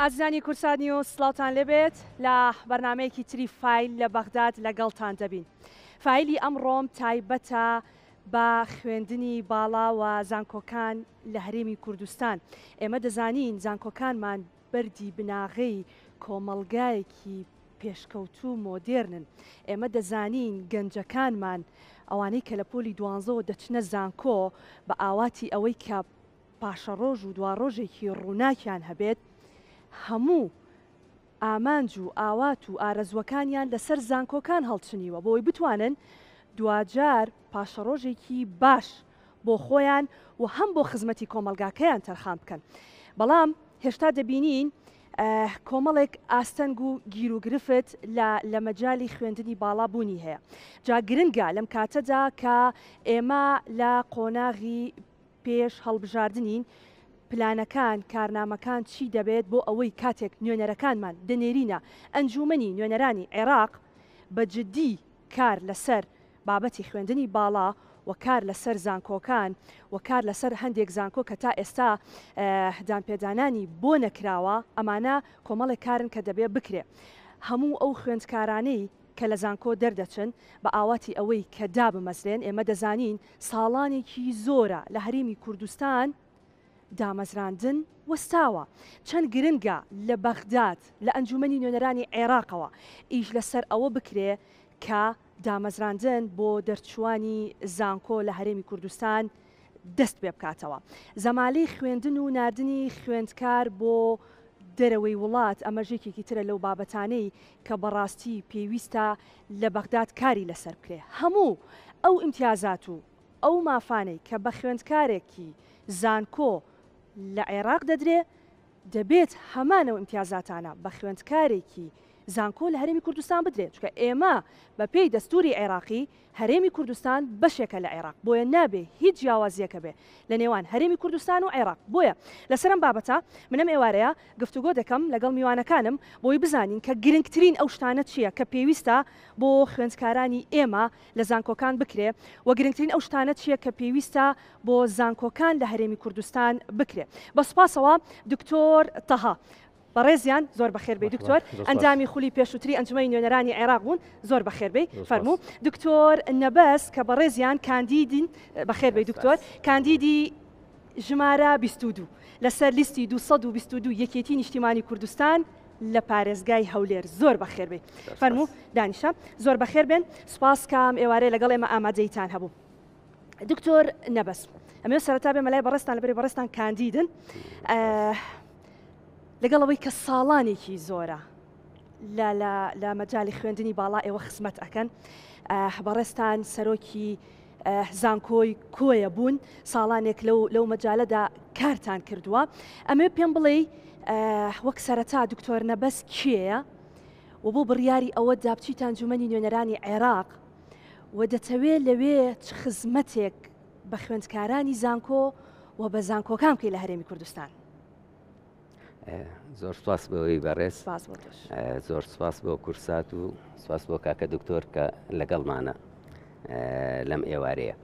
ئازیزانی کوردسات نیوز سڵاوتان لێبێت لە بەرنامەیەکی تری فایل لە بەغداد لەگەڵتان دەبین. فایلی ئەمڕۆم تایبەتە بە خوێندنی باڵا و زانکۆکان لە هەرێمی کوردستان. ئێمە دەزانین زانکۆکانمان بەردی بناغەی کۆمەڵگایەکی پێشکەوتوو و مۆدێرنن. ئێمە دەزانین گەنجەکانمان ئەوانەی کە لە پۆلی دوانزەوە دەچنە زانکۆ بە ئاواتی ئەوەی کە پاشەڕۆژ و دواڕۆژێکی ڕووناکیان هەبێت، هەموو ئامانج و ئاوات و ئارەزووەکانیان لەسەر زانکۆکان هەڵچنیوە بۆی بتوانن دواجار پاشەڕۆژێکی باش بۆ خۆیان و هەم بۆ خزمەتی کۆمەڵگاکەیان تەرخان بکەن. بەڵام هێشتا دەبینین کۆمەڵێک ئاستەنگ و گیروگرفت لە لە مەجالی خوێندنی باڵا بوونی هەیە. جا گرنگە لەم کاتەدا کە ئێمە لە قۆناغی پێش هەڵبژاردنین، پلانەکان، کارنامەکان چی دەبێت بۆ ئەوەی کاتێک نوێنەرەکانمان دەنێرینە ئەنجوومەنی نوێنەرانی عێراق بە جدی کار لەسەر بابەتی خوێندنی باڵا و کار لەسەر زانکۆکان و کار لەسەر هەندێک زانکۆ کە تا ئێستا دانپێدانانی بۆ نەکراوە، ئەمانە کۆمەڵێک کارن کە دەبێ بکرێ. هەموو ئەو خوێندکارانەی کە لە زانکۆ دەردەچن بە ئاواتی ئەوەی کە دابمەزرێن، ئێمە دەزانین ساڵانێکی زۆرە لە هەرێمی کوردستان دامەزراندن وەستاوە، چەند گرنگە لە بەغداد لە ئەنجومەنی نوێنەرانی عێراقەوە ئیش لەسەر ئەوە بکرێ کە دامەزراندن بۆ دەرچووانی زانکۆ لە هەرێمی کوردستان دەست پێبکاتەوە. زەمالەی خوێندن و ناردنی خوێندکار بۆ دەرەوەی وڵات، ئەمەش یەکێکی ترە لەو بابەتانەی کە بەڕاستی پێویستە لە بەغداد کاری لەسەر بکرێ. هەموو ئەو ئیمتیازات و ئەو مافانەی کە بە خوێندکارێکی زانکۆ لە عێراق دەدرێ، دەبێت هەمان ئەو ئیمتیازاتانە بە خوێندکارێکی زانکۆ لە هەرێمی کوردستان بدرێت، چونکە ئێمە بەپێی دەستووری عێراقی هەرێمی کوردستان بەشێکە لە عێراق، بۆیە نابێ هیچ جیاوازییەک هەبێ لە نێوان هەرێمی کوردستان و عێراق، بۆیە لەسەر ئەم بابەتە من ئەم ئێوارەیە گفتوگۆ دەکەم لەگەڵ میوانەکانم بۆی بزانین کە گرنگترین ئەو شتانە چییە کە پێویستە بۆ خوێندکارانی ئێمە لە زانکۆکان بکرێ و گرنگترین ئەو شتانە چییە کە پێویستە بۆ زانکۆکان لە هەرێمی کوردستان بکرێ. بە سوپاسەوە دکتۆر تەها. بەڕێزیان زۆر بەخێر بێی دکتۆر ئەندامی خولی پێشووتری ئەنجومەنی نوێنەرانی عێراق بوون زۆر بەخێر بێی فەرموو دکتۆر نەبەز کە بەڕێزیان کاندیدین بەخێر بێی دکتۆر کاندیدی ژمارە 22 لەسەر لیستی 222 یەکێتی نیشتیمانی کوردستان لە پارێزگای هەولێر زۆر بەخێر بێی فەرموو دانیشە زۆر بەخێر بێن سوپاس کام ئێوارێ لەگەڵ ئێمە ئامادەیتان هەبوو. دکتۆر نەبەز ئەمێ سەرەتا بێمە لای بەڕێزتان لەبەری بەڕێزتان کاندیدن لەگەڵ ئەوەی کە ساڵانێکی زۆرە لە لە مەجای خوێندنی باڵا ئێوە خزمەت ئەەکەن بەڕێزتان سەرۆکی زانکۆی کۆیە بوون ساڵانێک لەو لەو مەجالەدا کارتان کردووە ئەمێ پێم بڵێ وەک سەرەتا دکتۆر نەبەز کێیە و بۆ بڕیاری ئەوە دا بچیتە ئەنجومەنی نوێنەرانی عێراق و دەتەوێ لەوێ چ خزمەتێک بە خوێندکارانی زانکۆ و بە زانکۆکان بکەی لە هەرێمی کوردستان؟ زۆر سپاس بۆی بەڕێز زۆر سپاس بۆ کورسات و سپاس بۆ کاکە دکتۆر کە لەگەڵمانە لەم ئێوارەیە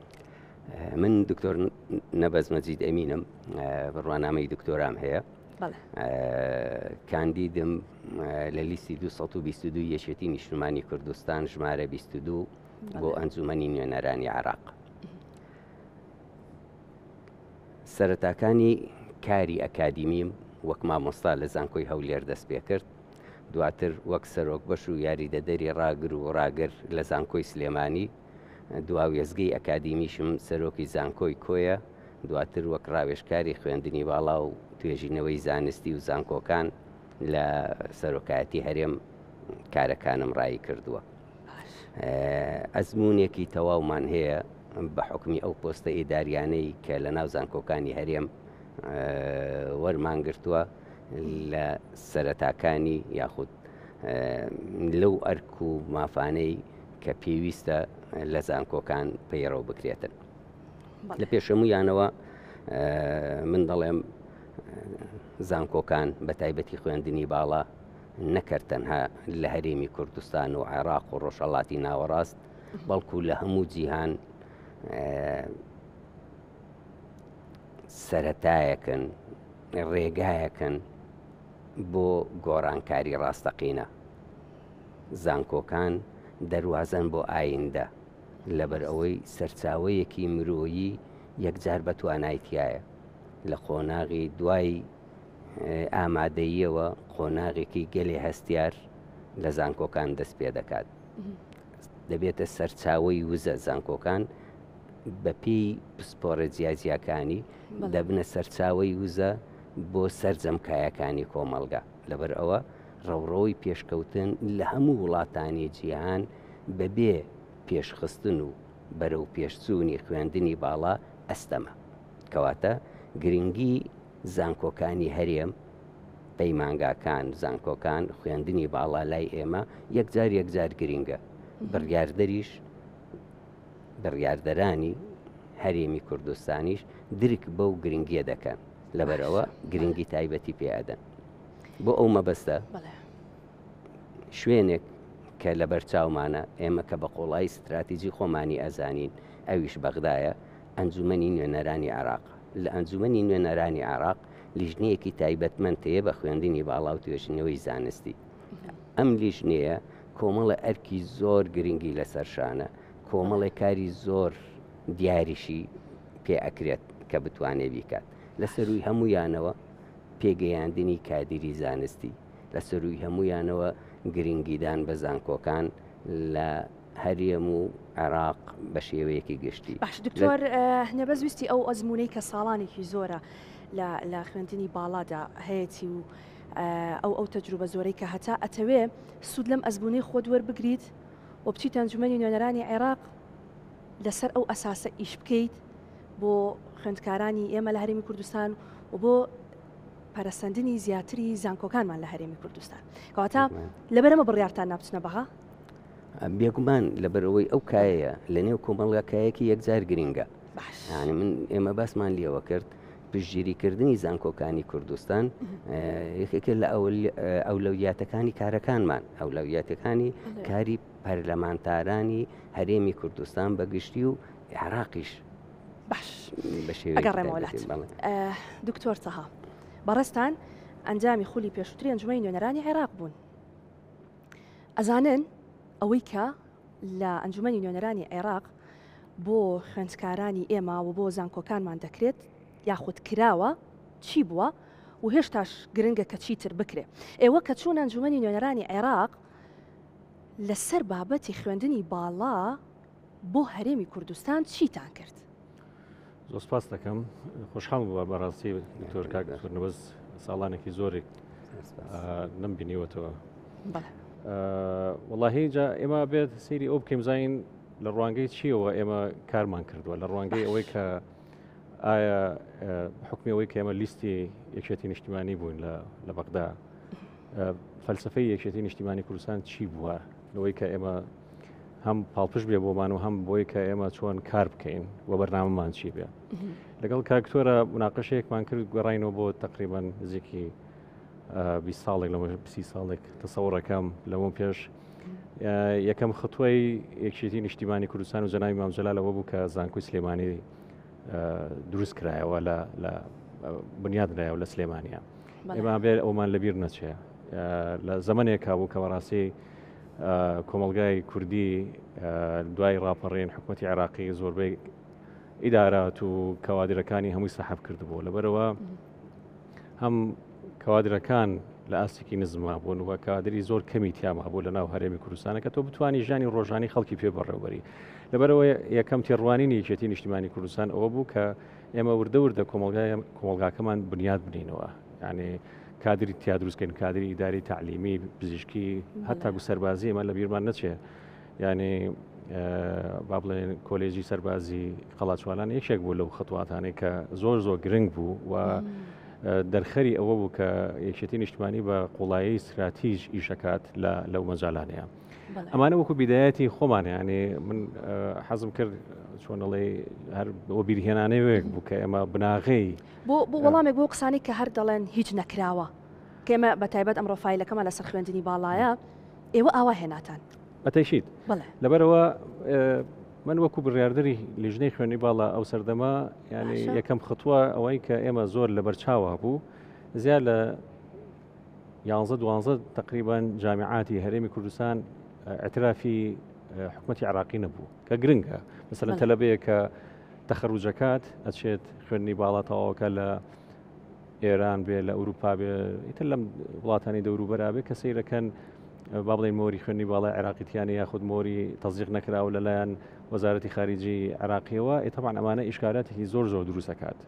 من دکتۆر نەبەز مەجید ئەمینم بڕوانامەی دکتۆرام هەیە کاندیدم لە لیستی 222 یەکێتی نیشتمانی کوردستان ژمارە 22 بۆ ئەنجومەنی نوێنەرانی عراق. سەرەتاکانی کاری ئەکادیمیم وەک مامۆستا لە زانکۆی هەولێر دەست پێ کرد دواتر وەک سەرۆک بەش و یاریدەدەری ڕاگر و ڕاگر لە زانکۆی سلێمانی دوا وێستگەی ئەکادیمیشم سەرۆکی زانکۆی کۆیە، دواتر وەک ڕاوێژکاری خوێندنی باڵا و توێژینەوەی زانستی و زانکۆکان لە سەرۆکایەتی هەرێم کارەکانم ڕایی کردووە. ئەزموونێکی تەواومان هەیە بە حوکمی ئەو پۆستە ئیداریانەی کە لە ناو زانکۆکانی هەرێم وەرمان گرتووە لە سەرەتاکانی یاخود لەو ئەرک و مافانەی کە پێویستە لە زانکۆکان پەیڕەو بکرێتن. لە پێشەمویانەوە من دەڵێم زانکۆکان بە تایبەتی خوێندنی باڵا نەکرد تەنها لە هەرێمی کوردستان و عێراق و ڕۆژهڵاتی ناوەڕاست بەڵکو لە هەموو جیهان سەتایەکن ڕێگایەکن بۆ گۆڕانکاری ڕاستەقینە. زانکۆکان دەروازەن بۆ ئایندە، لەبەر ئەوەی سەرچاوەیەکی مرۆیی یەکجار بەتوانای تیایە. لە قۆناغی دوای ئامادەییەوە قۆناغێکی گەلێ هەستیار لە زانکۆکان دەست پێ دەکات. دەبێتە سەرچاوەی وزە زانکۆکان بەپێی پسپۆڕە جیاجیاکانی دەبنە سەرچاوەی وزە بۆ سەرجەم کایەکانی کۆمەڵگا. لەبەر ئەوە ڕەوڕەوەی پێشکەوتن لە هەموو وڵاتانی جیهان بەبێ پێشخستن و بەرەو پێشچوونی خوێندنی باڵا ئەستەمە. کەواتە گرنگی زانکۆکانی هەرێم، پەیمانگاکان، زانکۆکان، خوێندنی باڵا لای ئێمە یەکجار یەکجار گرنگە. بڕیاردەریش بڕیاردەرانی هەرێمی کوردستانیش درک بەو گرنگیە دەکەن، لەبەرئەوە گرنگی تایبەتی پێ ئەدەن. بۆ ئەو مەبەستە شوێنێک کە لەبەر چاومانە ئێمە کە بە قوڵایی ستراتیجی خۆمانی ئەزانین ئەویش بەغدایە، ئەنجومەنی نوێنەرانی عێراق. لە ئەنجومەنی نوێنەرانی عێراق لیژنەیەکی تایبەتمەند هەیە بە خوێندنی باڵا و توێژینەوەی زانستی. ئەم لیژنەیە کۆمەڵە ئەرکی زۆر گرنگی لەسەر شانە، کۆمەڵێک کاری زۆر دیاریشی پێ ئەکرێت کە بتوانێ بیکات. لە سەرووی هەموویانەوە پێگەیاندنی کادیری زانستی، لە سەرووی هەموویانەوە گرنگیدان بە زانکۆکان لە هەرێم و عێراق بە شێوەیەکی گشتی. باش دکتۆر نەبەز ویستی ئەو ئەزموونەی کە ساڵانێکی زۆرە لە خوێندنی باڵادا هەیەتی و ئەو ئەو تەجروبە زۆرەی کە هەتا ئەتەوێ سوود لەم ئەزموونەی خۆت وەربگریت و بچیتە ئەنجومەنی نوێنەرانی عێراق لەسەر ئەو ئەساسە ئیش بکەیت بۆ خوێندکارانی ئێمە لە هەرێمی کوردستان و بۆ پەرەسەندنی زیاتری زانکۆکانمان لە هەرێمی کوردستان. کەواتە لەبەرەمە بڕیارتان نابچنە بەغا؟ بێگومان لەبەرئەوەی ئەو کایەیە لە نێو کۆمەڵگا کایەکی یەکجار گرینگە. یعنی من ئێمە باسمان لێوە کرد پشتگیریکردنی زانکۆکانی کوردستان یەکێکە لە ئەولەویاتەکانی کارەکانمان ئەولەویاتەکانی کاری پەرلەمانتارانی هەرێمی کوردستان بە گشتی و عێراقیش باش ئەگەڕێمەوە لات دکتۆر تەها بەڕێزتان ئەنجامی خولی پێشووتری ئەنجومەنی نوێنەرانی عێراق بوون ئەزانن ئەوەی کە لە ئەنجومەنی نوێنەرانی عێراق بۆ خوێندکارانی ئێمە و بۆ زانکۆکانمان دەکرێت یاخود کراوە چی بووە و هێشتاش گرنگە کە چیتر بکرێ ئێوە کە چوون ئەنجومەنی نوێنەرانی عێراق لەسەر بابەتی خوێندنی باڵا بۆ هەرێمی کوردستان چیتان کرد؟ زۆر سپاس دەکەم خۆشحاڵ بووە بەڕاستی دکتۆر کاک دکتۆر نەبەز ساڵانێکی زۆرێک نەم بینیوەتەوە وەڵاهی جا ئێمە بێت سەیری ئەو بکەین زانین لە ڕوانگەی چیەوە ئێمە کارمان کردووە لە ڕوانگەی ئەوەی کە ئایا حکمی ئەوەی کە ئێمە لیستی یەکێتی نیشتیمانی بووین لە بەغدا فەلسفەی یەکێتی نیشتیمانی کوردستان چی بووە لەوەی کە ئێمە هەم پاڵپشت بێ بۆمان و هەم بۆی کە ئێمە چۆن کار بکەین و بەرنامەمان چی بێ لەگەڵ کاکتۆرە مناقەشەیەکمان کرد گەڕینەوە بۆ تقریبان نزیکی 20 ساڵێک لەمە 30 ساڵێک تەسەوڕەکەم لەمە پێش یەکەم خطوەی یەکێتی نیشتیمانی کوردستان و جەنابی مام جەلال ئەوە بوو کە زانکۆی سلێمانی دروست کرایەوە لە بنیادنرایەوە لە سلێمانیا ئێمە بێ ئەومان لەبیر نەچێ لە زەمنێکا بوو کە بەڕاستی کۆمەڵگای کوردی دوای ڕاپەڕین حکوومەتتی عێراقی زۆربەی ئیدارات و کەوادرەکانی هەمووی سەحب کردبوو لەبەرەوە هەم کەوادرەکان لە ئاستێکی نزما بوون و کادری زۆر کەمی تیاما بوو لە ناو هەرێمی کوردستانە کە تۆ بتانی ژیانی ڕۆژانی خەڵکی پێ بەڕێوبەری لەبەرەوە یەکەم تێڕوانینی یەکێتی نیشتیمانی کوردستان ئەوە بوو کە ئێمە وردە وردە کۆمەڵگای کۆمەڵگاکەمان بنیات بنینەوە یعنی کادری تیا دروستکەین کادری ئیداری تعلیمی پزیشکی هەتا سەربازی ئێمە لە بیرمان نەچێ یعنی با بڵێن کۆلێژی سەربازی قەڵاچوالان یەکێک بوو لەو خەتواتانەی کە زۆر زۆر گرنگ بوو و دەرخەری ئەوە بوو کە یەکێتی نیشتمانی بە قوڵایی استراتیژ ئیشەکات لە لەو مەجالانەیە. ئەمانە وەکو بیدایەتی خۆمان ینی من حەزم کرد چۆنەڵێ هەر بۆ بیرهێنانەوەیەک بوو کە ئێمە بناغەی بۆ بۆ وەڵامێک بۆ قسانی کە هەر دەڵێن هیچ نەکراوە کێمە بە تایبەت ئەمڕۆ فیلەکەمان لەسەر خوێندنی باڵایە ئێوە ئاوا هێناتان بەتەشید لەبەرەوە من وەکو بڕاردەری لیژنەی خوێنی باڵا ئەو سەردەمە ینی یەکەم خطوە ئەوەی کە ئێمە زۆر لەبەرچاوە بوو زیاد لە یانزە دوانزە تقریبان جامیعاتی هەرێمی کوردستان اعترافی حکوومەتی عراقی نەبوو کە گرنگە مەسەلەن تەلەبەیە کە تەخەروجەکات ئەچێت خوێندنی باڵا تەواوەکە لە ئێران بێ لە ئەوروپا بێ ئیتر لەم وڵاتانی دەوروبەرا بێ کە سەیرەکەن با بڵێن مۆری خوێندنی باڵای عێراقی تیانە یاخود مۆری تەزیق نەکراوە لەلایەن وەزارەتی خارجی عێراقیەوە ئێ تەبعەن ئەمانە ئیشکالاتێکی زۆر زۆر دروست ئەکات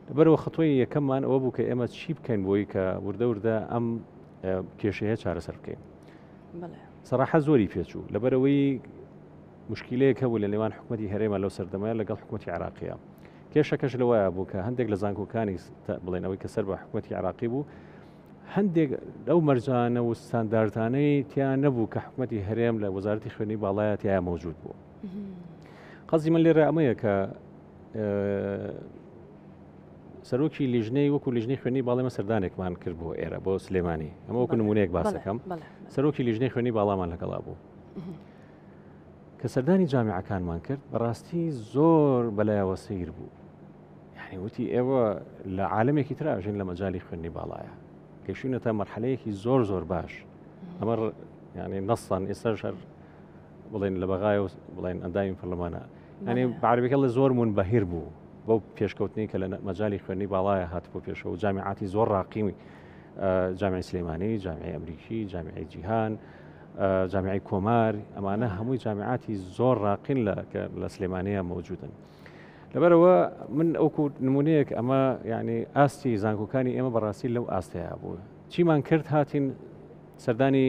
لەبەرەوە خەتۆی یەکەممان ئەوە بوو کە ئێمە چی بکەین بۆی کە وردە وردە ئەم کێشەیە چارەسەر بکەین سەراحە زۆری پێچوو لەبەرەوەی مشکلەیەک هەبوو لە نێوان حکوومەتی هەرێمە لەو سەردەمە لەگەڵ حکوومەتی عراقیە کێشەکەش لەوەیە بوو کە هەندێک لە زانکۆکانی بڵێن ئەوەی کە سەر بە حکوومەتی عراقی بوو هەندێک لەو مەرجانە و ستانداردانەی تیا نەبوو کە حکوومەتی هەرێم لە وەزارەتی خوێنی باڵایە تیا مەوجود بوو قەزی من لێرە ئەمەیە کە سەرۆکی لیژنەی وەکو لیژنەی خوێنی باڵێمە سەردانێکمان کرد بۆ ئێرە بۆ سلێمانی ئەمە وەکو نمونەیەک باسەکەم سەرۆکی لیژنەی خوێنی باڵامان لەگەڵا بوو کە سەردانی جامیعەکانمان کرد بەڕاستی زۆر بەلایەوە سیر بوو یعنی وتی ئێوە لە عالمێکی تراژین لە مەجای خوێندنی باڵایە گەشتونەتە مەرحەلەیەکی زۆر زۆر باش ئەمە یعنی نەسان ئێستا شەر بڵێن لە بەغای و بڵێن ئەندامی پەرلەمانە ینی عربەکە لە زۆر من بەهیر بوو بەو پێشکەوتنی کە لە مەجای خوێندنی باڵایە هاتبوو پێشەوە جامیعاتی زۆر ڕاقیمی جامیعی سلێمانی جامیعی ئەمریکی جامیعی جیهان جامیعی کۆمار ئەمانە هەمووی جامیعاتی زۆر ڕاقین لە لە سلێمانەیە مەوجودن لەبەرەوە من ئەوکو نمونەیەک ئەمە یعنی ئاستی زانکۆکانی ئێمە بەڕاستی لەو ئاستەیە بوو چیمان کرد هاتین سەردانی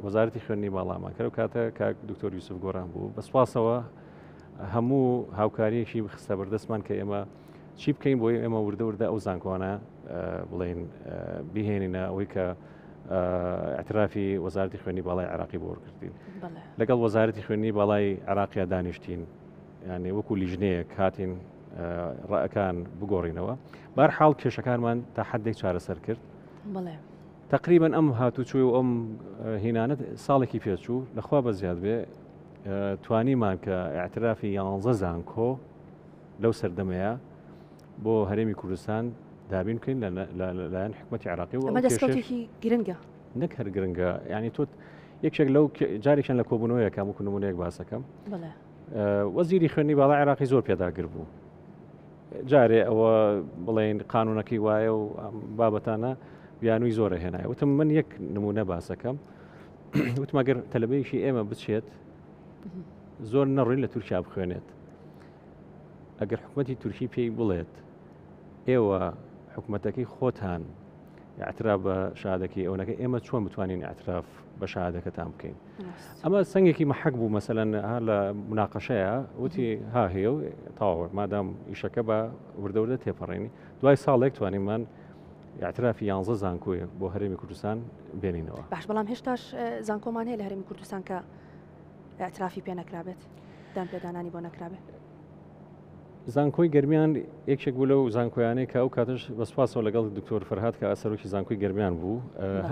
وەزارەتی خوێندنی باڵامان کرد کاتە کاک دکتۆر یوسف گۆران بوو بە سوپاسەوە هەموو هاوکاریەکی خستە بەردەستمان کە ئێمە چی بکەین بۆی ئێمە وردە وردە ئەو زانکۆانە بڵێن بهێنینە ئەوەی کە اعترافی وەزارەتی خوێنی باڵای عراقی بۆ وەرگرتین لەگەڵ وەزارەتی خوێنی باڵای عراقیا دانیشتین یعنی وەکو لیژنەیەک هاتین ڕەکان بگۆڕینەوە بار حاڵ کێشەکانمان تا حدێک چارەسەر کرد تقریبا ئەم هاتوچۆی و ئەم هینانە ساڵێکی پێچوو لەخوا بە زیاد بێ توانیمان کە اعترافی یانزە زانکۆ لەو سەردەمەیە بۆ هەرێمی کوردستان دابین بکەین لەلایەن حکوومەتتی عراقی و ئەمە دەستکەوتێکی گرنگە. نەک هەر گرنگە یعنی تۆ یەکێک لەو جارێکیان لە کۆبوونەوەیەکە وەکو نمونەیەک باسەکەم وەزیری خوێنی باڵا عێراقی زۆر پێداگر بوو جارێ ئەوە بڵێن قانونەکەی وایە و بابەتانە بیانووی زۆرە هێنایە وتم من یەک نمونە باسەکەم وتم ئەگەر تەلبەیەکی ئێمە بچێت زۆر نەڕوین لە تورکیا بخوێنێت ئەگەر حکوومەتی تورکی پێی بڵێت ئێوە حکوومەتەکەی خۆتان اعتراف بە شادەکەی ئەوەکە ئێمە چۆن بتوانین اعتراف بە شادەکەتان بکەین ئەمە سنگێکی مەحەک بوو مەسەەن لە مناقەشەیە وتی ها هەیە و تاوە مادام ئیشەکە بە وردەوردە تێپەڕێنی دوای ساڵێک توانیمان اعترافی یانزە زانکۆی بۆ هەرێمی کوردستان بێنینەوە باش بەڵام هێشتاش زانکۆمان هەیە لە هەرێمی کوردستان کە اعترافی پێ نەکرابێت دان پێدانانی بۆ نەکرابێت. زانکۆی گەرمیان یەکێک بوو لەو زانکۆیانەی کە ئەو کاتەش بە سوپاسەوە لەگەڵ دکتۆر فەرهاد کە سەرۆکی زانکۆی گەرمیان بوو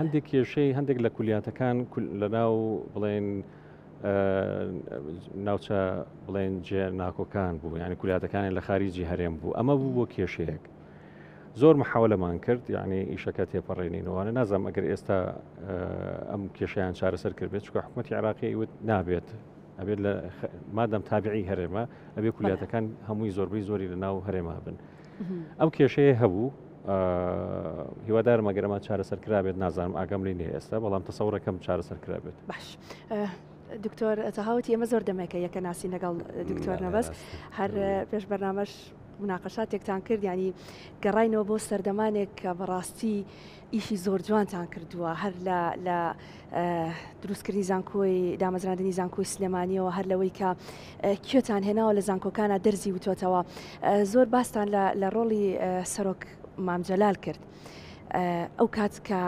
هەندێک کێشەی هەندێک لە کولیاتەکان لە ناو بڵێن ناوچە بڵێن جێ ناکۆکان بوو یعنی کولیاتەکانی لە خارجی هەرێم بوو ئەمە بوو بۆ کێشەیەک زۆر محاولەمان کرد یعنی ئیشەکە تێپەڕێنینەوەە نازانم ئەگەر ئێستا ئەم کێشیان چارەسەر کردبێت چکە حکوومەتتی عراقی وت نابێت ئەبێت لە مادەم تابعی هەرێمە ئەبێ کولیاتەکان هەمووی زۆربەی زۆری لە ناو هەرێما بن ئەم کێشەیە هەبوو هیوادارم ئەگەرەمە چارەسەر کرابێت نازانم ئاگام لی نیە ئێستا بەڵام تەسەوڕەکەم چارەسەر کرابێت باش دکتۆر تەهاوتی ئێمە زۆر دەمێکە یەکە ناسی لەگەڵ دکتۆر نەبەز هەر پێش بەرنامەش مناقەشاتێکتان کرد ینی گەڕینەوە بۆ سەردەمانێک کە بەڕاستی ئیشی زۆر جوانتان کردووە هەر لە لە دروستکردنی زانکۆی دامەزراندنی زانکۆی سلێمانیەوە هەر لەوەی کە کوێتان هێناوە لە زانکۆکانە دەرزی وتۆتەوە زۆر باستان لە ڕۆڵی سەرۆک مامجلال کرد ئەو کات کە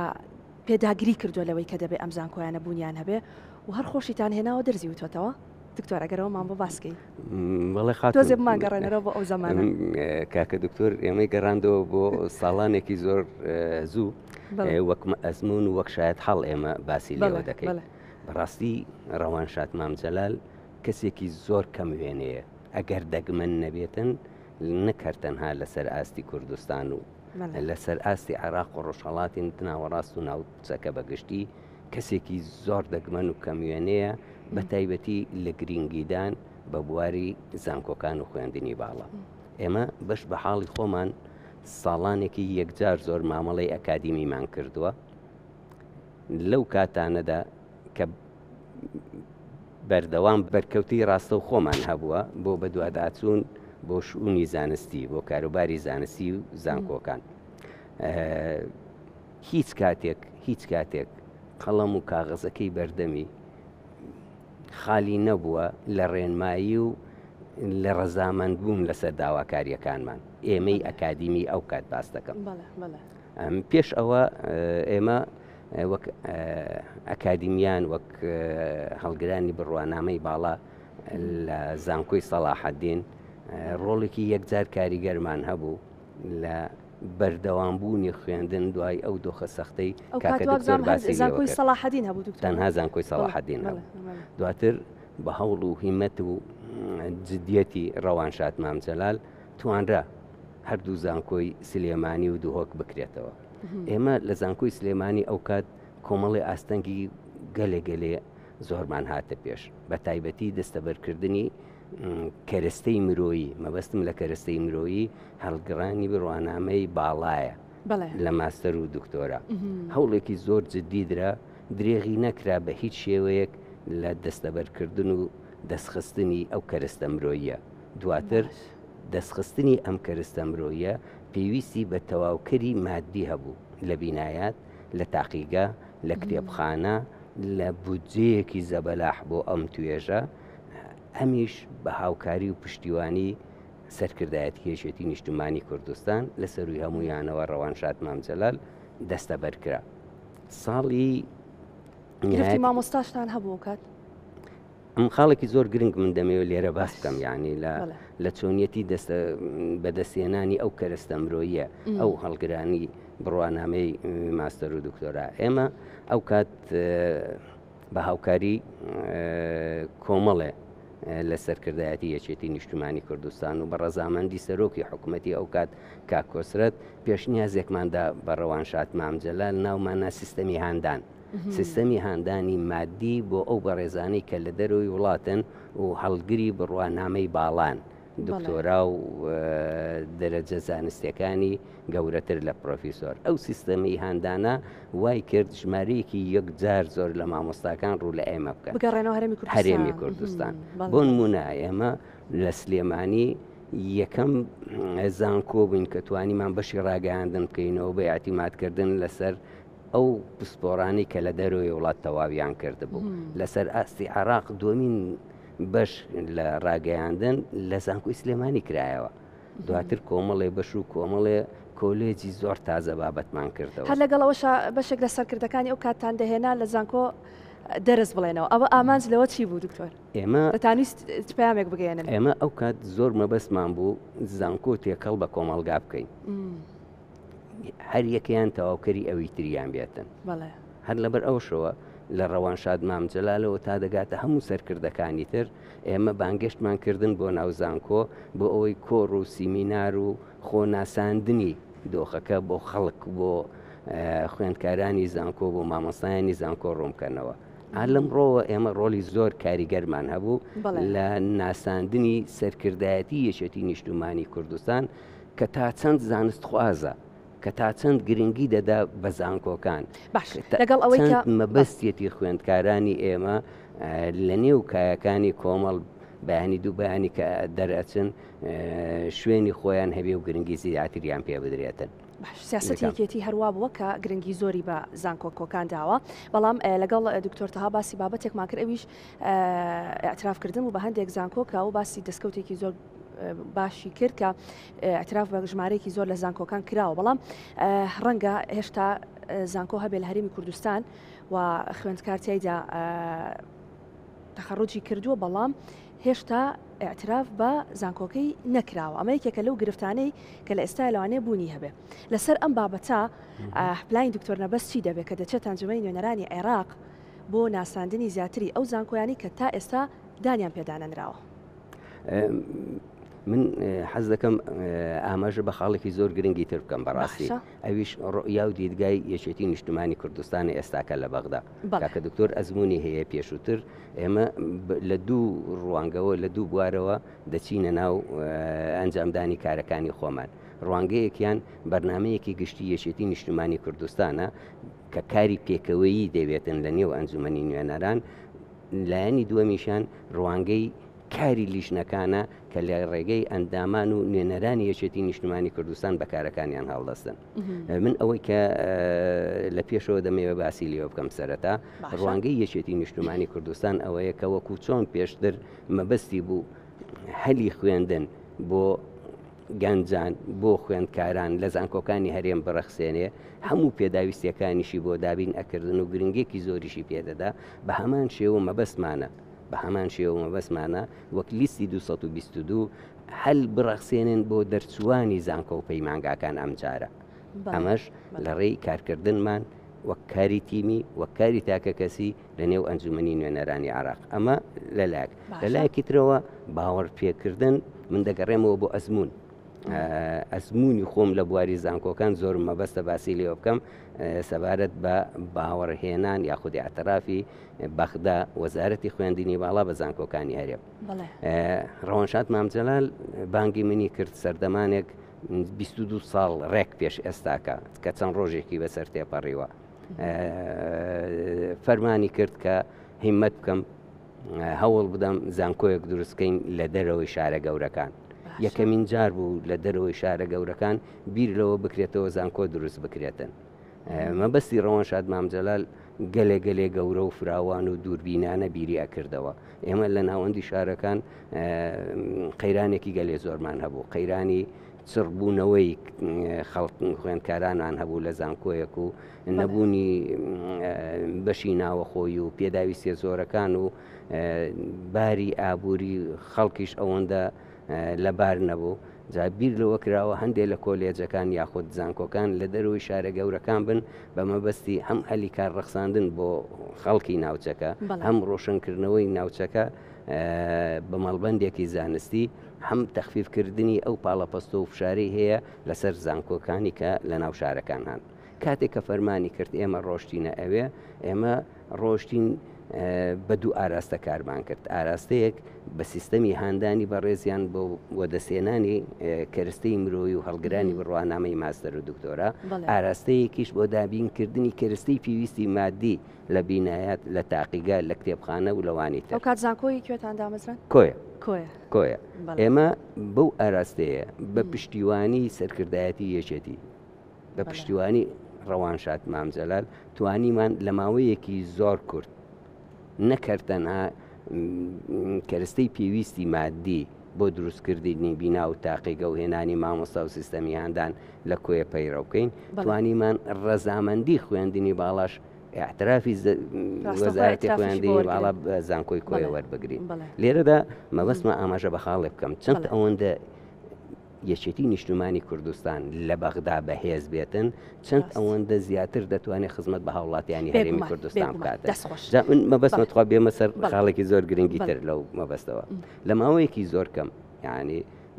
پێداگری کردووە لەوەی کە دەبێ ئەم زانکۆیانە بوونیان هەبێ و هەر خۆشیتان هێناوە دەرزی وتۆتەوە دکتۆر ئەگەرەوەمان بۆ باسکەی بەڵێ خاتوون. تۆزێ بمانگەڕێنەرەوە بۆ ئەو زەمانە. کاکە دکتۆر ئێمەی گەڕاندەوە بۆ ساڵانێکی زۆر زوو وەک ئەزمون و وەک شایەت حاڵ ئێمە باسی لێوە دەکەین. بەڕاستی ڕەوانشاد مام جەلال کەسێکی زۆر کەم وێنەیە ئەگەر دەگمەن نەبێتن نەک هەر تەنها لەسەر ئاستی کوردستان و. لەسەر ئاستی عێراق و ڕۆژهەڵاتی ناوەڕاست و ناوچەکە بەگشتی کەسێکی زۆر دەگمەن و کەموێنەیە بە تایبەتی لە گرینگیدان بە بواری زانکۆکان و خوێندنی باڵا. ئێمە بەش بە حاڵی خۆمان ساڵانێکی یەکجار زۆر مامەڵەی ئەکادیمیمان کردووە لەو کاتانەدا کە بەردەوام بەرکەوتەی ڕاستەوخۆمان هەبووە بۆ بەدواداچوون بۆ شوونی زانستی بۆ کاروباری زانستی و زانکۆکان هیچ کاتێک هیچ کاتێک قەڵەم و کاغەزەکەی بەردەمی خالی نەبووە لە ڕێنمایی و لە ڕەزامەند بوون لەسەر داواکاریەکانمان ئێمەی ئەکادیمی ئەو کات باس دەکەم پێش ئەوە ئێمە وەک ئەکادیمیان وەک هەڵگرانی بڕوانامەی باڵا لە زانکۆی سەڵاحەدین ڕۆڵێکی یەکجار کاریگەرمان هەبوو لە بەردەوامبوونی خوێندن دوای ئەو دۆخە سەختەی کاکە دکتۆر باسی زانکۆی سەڵاحەدین هەبوو دکتۆر تەنها زانکۆی سەڵاحەدین هەبوو دواتر بە هەوڵ و هیمەت و جدیەتی ڕەوانشاد مام جەلال توانرا هەردوو زانکۆی سلێمانی و دهۆک بکرێتەوە ئێمە لە زانکۆی سلێمانی ئەو کات کۆمەڵی ئاستەنگی گەلێ گەلێ زۆرمان هاتە پێش بە تایبەتی دەستەبەرکردنی کەرەستەی مرۆیی، مەبەستم لە کەرەستەی مرۆیی هەڵگرانی بڕوانامەی باڵایە لە ماستەر و دکتۆرا. هەوڵێکی زۆر جددی درا، درێغی نەکرا بە هیچ شێوەیەک لە دەستەبەرکردن و دەستخستنی ئەو کەرەستە مرۆییە. دواتر دەستخستنی ئەم کەرستە مرۆییە پێویستی بە تەواوکەری ماددی هەبوو لە بینایات، لە تاقیگە، لە کتێبخانە، لە بودجەیەکی زەبەلاح بۆ ئەم توێژە، ئەمیش بە هاوکاری و پشتیوانی سەرکردایەتی یەکێتی نیشتمانی کوردستان لە سەروی هەمویانەوە ڕەوانشاد مام جەلال دەستەبەر کرا. ساڵی گرفتی مامۆستاشتان هەبوو کات؟ ئەم خاڵێکی زۆر گرنگ من دەمەوێت لێرە باس بکەم یعنی لە لە چۆنیەتی دەستە بەدەستێنانی ئەو کەرەستە مرۆیە ئەو هەڵگرانی بڕوانامەی ماستەر و دکتۆرا ئێمە ئەو کات بە هاوکاری کۆمەڵێ لە سەرکردایەتی یەکێتی نیشتمانی کوردستان و بە ڕەزامەندی سەرۆکی حکوومەتی ئەو کات کاک کۆسرەت پێشنیازێکماندا بە ڕەوانشاد مام جەلال ناومانە سیستەمی هاندان. سیستەمی هاندانی مادی بۆ ئەو بەڕێزانەی کە لە دەرەوەی وڵاتن و هەڵگری بڕوانامەی باڵان. دکتۆرا و دەرەجە زانستیەکانی گەورەتر لە پرۆفیسۆر. ئەو سیستەمی هاندانە وای کرد ژمارەیەکی یەکجار زۆر لە مامۆستاکان ڕوو لە ئێمە بکەن. بگەڕێنەوە هەرێمی کوردستان. هەرێمی کوردستان. بۆ نموونە ئێمە لە سلێمانی یەکەم زانکۆ بووین کە توانیمان بەشی ڕاگەیاندن بکەینەوە بە ئیعتیمادکردن لەسەر ئەو پسپۆرانەی کە لە دەرەوەی وڵات تەواویان کردبوو. لەسەر ئاستی عێراق دووەمین بەش لە ڕاگەیاندن لە زانکۆی سلێمانی کرایەوە دواتر کۆمەڵێ بەش و کۆمەڵێ کۆلێجی زۆر تازە بابەتمان کردەوە. هەر لەگەڵ ئەوەشا بەشێک لە سەرکردەکانی ئەو کاتتان دەهێنا لە زانکۆ دەرس بڵێنەوە ئەوە ئامانج لەوە چی بوو دکتۆر؟ ئێمە دەتانویست چ پەیامێک بگەیەنن؟ ئێمە ئەو کات زۆر مەبەستمان بوو زانکۆ تێکەڵ بە کۆمەڵگا بکەین. هەر یەکەیان تەواوکەری ئەوی تریان بێتن. هەر لەبەر ئەوشەوە لە ڕەوانشاد مام جەلالەوە تا دەگاتە هەموو سەرکردەکانی تر ئێمە بانگێشتمان کردن بۆ ناو زانکۆ بۆ ئەوەی کۆڕ و سیمینار و خۆناساندنی دۆخەکە بۆ خەڵک بۆ خوێندکارانی زانکۆ بۆ مامۆستایانی زانکۆ ڕوون بکەنەوە. ئا لەمڕۆوە ئێمە ڕۆڵی زۆر کاریگەرمان هەبوو لە ناساندنی سەرکردایەتی یەکێتی نیشتمانی کوردستان کە تا چەند زانستخوازە، کە تا چەند گرنگی دەدا بە زانکۆکان، باش لەگەڵ ئەوەی کە مەبەستیەتی خوێندکارانی ئێمە لە نێو کایەکانی کۆمەڵ بەیانی دوو بەیانی کە دەرئەچن شوێنی خۆیان هەبێ و گرنگی زیاتریان پێ بدرێتن. باش سیاسەتی یەکێتی هەروا بووە کە گرنگی زۆری بە زانکۆکۆکان داوە، بەڵام لەگەڵ دکتۆر تەها باسی بابەتێکمان کرد ئەویش ئیعتراف کردن بوو بە هەندێک زانکۆ کە ئەو باسی دەستکەوتێکی زۆر باشی کرد کە اعتراف بە ژمارەیەکی زۆر لە زانکۆکان کراوە بەڵام ڕەنگە هێشتا زانکۆ هەبێ لە هەرێمی کوردستان و خوێندکار تیایدا تەخەڕوجی کردووە بەڵام هێشتا اعتراف بە زانکۆکەی نەکراوە ئەمە یەکێکە لەو گرفتانەی کە لە ئێستا لەوانەیە بوونی هەبێ لەسەر ئەم بابەتە پلانی دکتۆر نەبەز چی دەبێت کە دەچێت ئەنجومەنی نوێنەرانی عێراق بۆ ناساندنی زیاتری ئەو زانکۆیانی کە تا ئێستا دانیان پێدانەنراوە. من حەز دەکەم ئاماژە بە خاڵێکی زۆر گرنگی تر بکەم بەڕاستی ئەویش ڕۆیا و دیدگای یەکێتی نیشتمانی کوردستانی ئێستاکە لە بەغدا کاکە دکتۆر ئەزمموی هەیە پێشووتر ئێمە لە دوو ڕوانگەوە لە دوو بوارەوە دەچینە ناو ئەنجامدانی کارەکانی خۆمان ڕوانگەیەکیان بەرنمەیەکی گشتی یەکێتی نیشتمانی کوردستانە کە کاری پێکەوەیی دەوێتن لە نێو ئەنجومەنی نوێنەران لایەنی دووەمیشیان ڕوانگەی کاری لیژنەکانە کە لە ڕێگەی ئەندامان و نوێنەرانی یەکێتی نیشتمانی کوردستان بە کارەکانیان هەڵدەستن. من ئەوەی کە لە پێشەوە دەمەوێت باسی لێوە بکەم سەرەتا ڕوانگەی یەکێتی نیشتمانی کوردستان ئەوەیە کە وەکو چۆن پێشتر مەبەستی بوو هەلی خوێندن بۆ گەنجان بۆ خوێندکاران لە زانکۆکانی هەرێم بڕەخسێنێ، هەموو پێداویستیەکانیشی بۆ دابین ئەکردن و گرنگیەکی زۆریشی پێدەدا، بە هەمان شێوە مەبەستمانە بە هەمان شێوە مەبەستمانە وەک لیستی 222 هەل بڕەخسێنن بۆ دەرچووانی زانکۆ و پەیمانگاکان ئەمجارە ئەمەش لە ڕێی کارکردنمان وەک کاری تیمی وەک کاری تاکەکەسی لە نێو ئەنجومەنی نوێنەرانی عێراق ئەمە لەلایەک لە لایەکی ترەوە باوەڕ پێکردن من دەگەڕێمەوە بۆ ئەزمون ئەزمموی خۆم لە بواری زانکۆکان زۆر مەبەستە باسی لێوە بکەم سەبارەت بە باوەڕهێنان یاخودی اعترافی بەغدا وەزارەتی خوێندنی باڵا بە زانکۆکانی هەرێم ڕەوانشاد مامجلال بانگی منی کرد سەردەمانێک 22 ساڵ ڕێک پێش ئێستاکە کە چەند ڕۆژێکی بەسەر تێپەڕیوە فەرمانی کرد کە هیمەت بکەم هەوڵ بدەم زانکۆیەک دروستکەین لە دەرەوەی شارە گەورەکان. یەکەمین جار بوو لە دەرەوەی شارە گەورەکان بیر لەوە بکرێتەوە زانکۆ دروست بکرێتن. مەبەستی ڕەوانشاد مام جەلال گەلێ گەلێ گەورە و فراوان و دووربینانە بیری ئەکردەوە. ئێمە لە ناوەندی شارەکان قەیرانێکی گەلێ زۆرمان هەبوو، قەیرانی چڕبوونەوەی خەڵک خوێندکارانمان هەبوو لە زانکۆیەک و نەبوونی بەشی ناوەخۆی و پێداویستیە زۆرەکان و باری ئابووری خەڵکیش ئەوەندە لەبار نەبوو جا بیر لەوە کراوە هەندێک لە کۆلێجەکان یاخود زانکۆکان لە دەرەوەی شارە گەورەکان بن بە مەبەستی هەم هەلی کار ڕەخساندن بۆ خەڵکی ناوچەکە هەم ڕۆشنکردنەوەی ناوچەکە بە مەڵبەندێکی زانستی هەم تەخفیفکردنی ئەو پاڵەپەستۆ و فشارەی هەیە لەسەر زانکۆکانی کە لە ناو شارەکان هەن. کاتێک کە فەرمانی کرد ئێمە ڕۆشتینە ئەوێ، ئێمە ڕۆشتین بە دوو ئاراستە کارمان کرد. ئاراستەیەک بە سیستەمی هاندانی بەڕێزیان بۆ وەدەستهێنانی کەرستەی مرۆیی و هەڵگرانی بڕوانامەی ماستەر و دکتۆرا، ئاراستەیەکیش بۆ دابینکردنی کەرستەی پێویستی مادی لە بینایات، لە تاقیگە، لە کتێبخانە و لەوانی تر. ئەو کات زانکۆی کوێتان دامەزراند؟ کۆیە. کۆیە. کۆیە. ئێمە بەو ئاراستەیە بە پشتیوانی سەرکردایەتی یەکێتی، بە پشتیوانی ڕەوانشاد مام جەلال توانیمان لە ماوەیەکی زۆر کورت نەک هەر تەنها کەرستەی پێویستی مادی بۆ دروستکردنی بینا و تاقیگە و هێنانی مامۆستا و سیستەمی هاندان لە کۆیە پەیڕەو بکەین، توانیمان ڕەزامەندی خوێندنی باڵاش ئیعترافی وەزارەتی خوێندنی باڵا بە زانکۆی کۆیە وەربگرین. لێرەدا مەبەستمە ئاماژە بە خاڵێک بکەم چەند ئەوەندە یەکێتی نیشتمانی کوردستان لە بەغدا بەهێز بێتن چەند ئەوەندە زیاتر دەتوانێت خزمەت بە هاوڵاتیانی هەرێمی کوردستان بکات من مەبەستمە تخوا بێمە سەر خاڵێکی زۆر گرنگی تر لەو مەبەستەوە لە ماوەیەکی زۆر کەم یعنی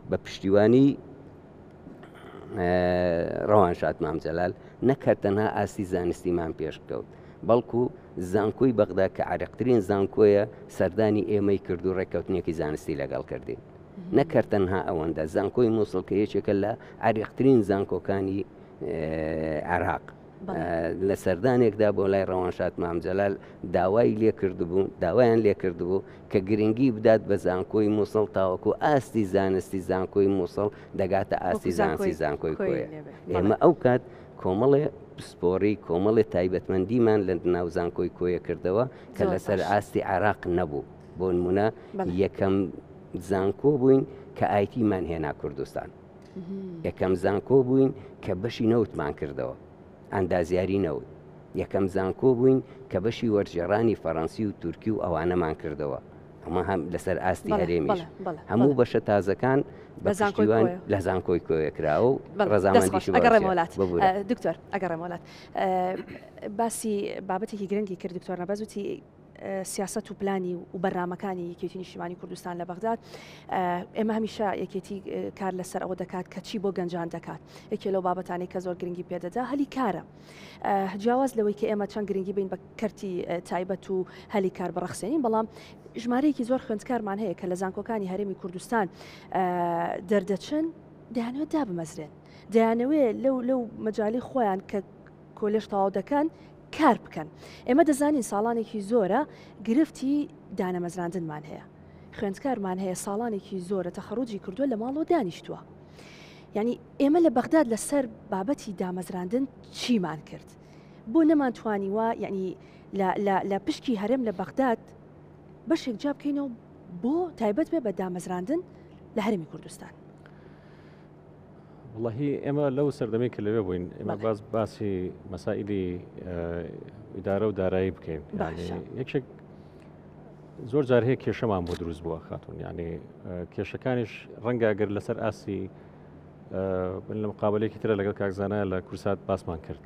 بە پشتیوانی ڕەوانشاد مام جەلال نەک هەر تەنها ئاستی زانستیمان پێشکەوت بەڵکو زانکۆی بەغدا کە عەرەقترین زانکۆیە سەردانی ئێمەی کرد و ڕێککەوتنێکی زانستی لەگەڵ کردین نەک هەر تەنها ئەوەندە زانکۆی مووسڵ کە یەکێکە لە عەریقترین زانکۆکانی عێراق لە سەردانێکدا بۆ لای ڕەوانشاد مام جەلال داوای لێکردبوو داوایان لێکردبوو کە گرنگی بدات بە زانکۆی مووسڵ تاوەکو ئاستی زانستی زانکۆی مووسڵ دەگاتە ئاستی زانستی زانکۆی کۆیە. ئێمە ئەو کات کۆمەڵێ پسپۆڕی کۆمەڵێ تایبەتمەندیمان لە ناو زانکۆی کۆیە کردەوە کە لەسەر ئاستی عێراق نەبوو. بۆ نمونە یەکەم زانکۆ بووین کە ئایتیمان هێنا کوردستان. یەکەم زانکۆ بووین کە بەشی نەوتمان کردەوە. ئەندازیاری نەوت. یەکەم زانکۆ بووین کە بەشی وەرگێڕانی فەڕەنسی و تورکی و ئەوانەمان کردەوە. ئەمە هەم لەسەر ئاستی هەرێمیش. هەموو بەشە تازەکان بە پشتیوان لە زانکۆی کۆیە کراوە و ڕەزامەندیشی ئەگەڕێمەوە لات. دکتۆر ئەگەڕێمەوە لات. باسی بابەتێکی گرنگی کرد دکتۆر نەبەز وتی. سیاسەت و پلانی و بەرنامەکانی یەکێتی نیشتیمانی کوردستان لە بەغداد، ئێمە هەمیشە یەکێتی کار لەسەر ئەوە دەکات کە چی بۆ گەنجان دەکات. یەکێ لەو بابەتانەی کە زۆر گرنگی پێدەدا هەلی کارە. جیاواز لەوەی کە ئێمە چەند گرنگی بین بە کەرتی تایبەت و هەلی کار بڕەخسێنین، بەڵام ژمارەیەکی زۆر خوێندکارمان هەیە کە لە زانکۆکانی هەرێمی کوردستان دەردەچن، دەیانەوێت دابمەزرێن، دەیانەوێت لەو لەو مەجالی خۆیان کە کۆلێژ تەواو دەکەن کار بکەن. ئێمە دەزانین ساڵانێکی زۆرە گرفتی دانەمەزراندنمان هەیە. خوێندکارمان هەیە ساڵانێکی زۆرە تەخەڕوجی کردووە لە ماڵەوە دانیشتووە. یعنی ئێمە لە بەغداد لەسەر بابەتی دامەزراندن چیمان کرد؟ بۆ نەمانتوانیوە یعنی لە پشکی هەرێم لە بەغداد بەشێک جیا بکەینەوە بۆ تایبەت بێ بە دامەزراندن لە هەرێمی کوردستان؟ وەڵاهی ئێمە لەو سەردەمەی کە لەوێ بووین ئێمە باس باسی مەسائلی ئیدارە و دارایی بکەین یەکێک زۆر جار هەیە کێشەمان بۆ دروست بووە خاتون یعنی کێشەکانیش ڕەنگە ئەگەر لەسەر ئاستی لە مقابلێکی ترە لەگەڵ کاکزانە لە کورسات باسمان کرد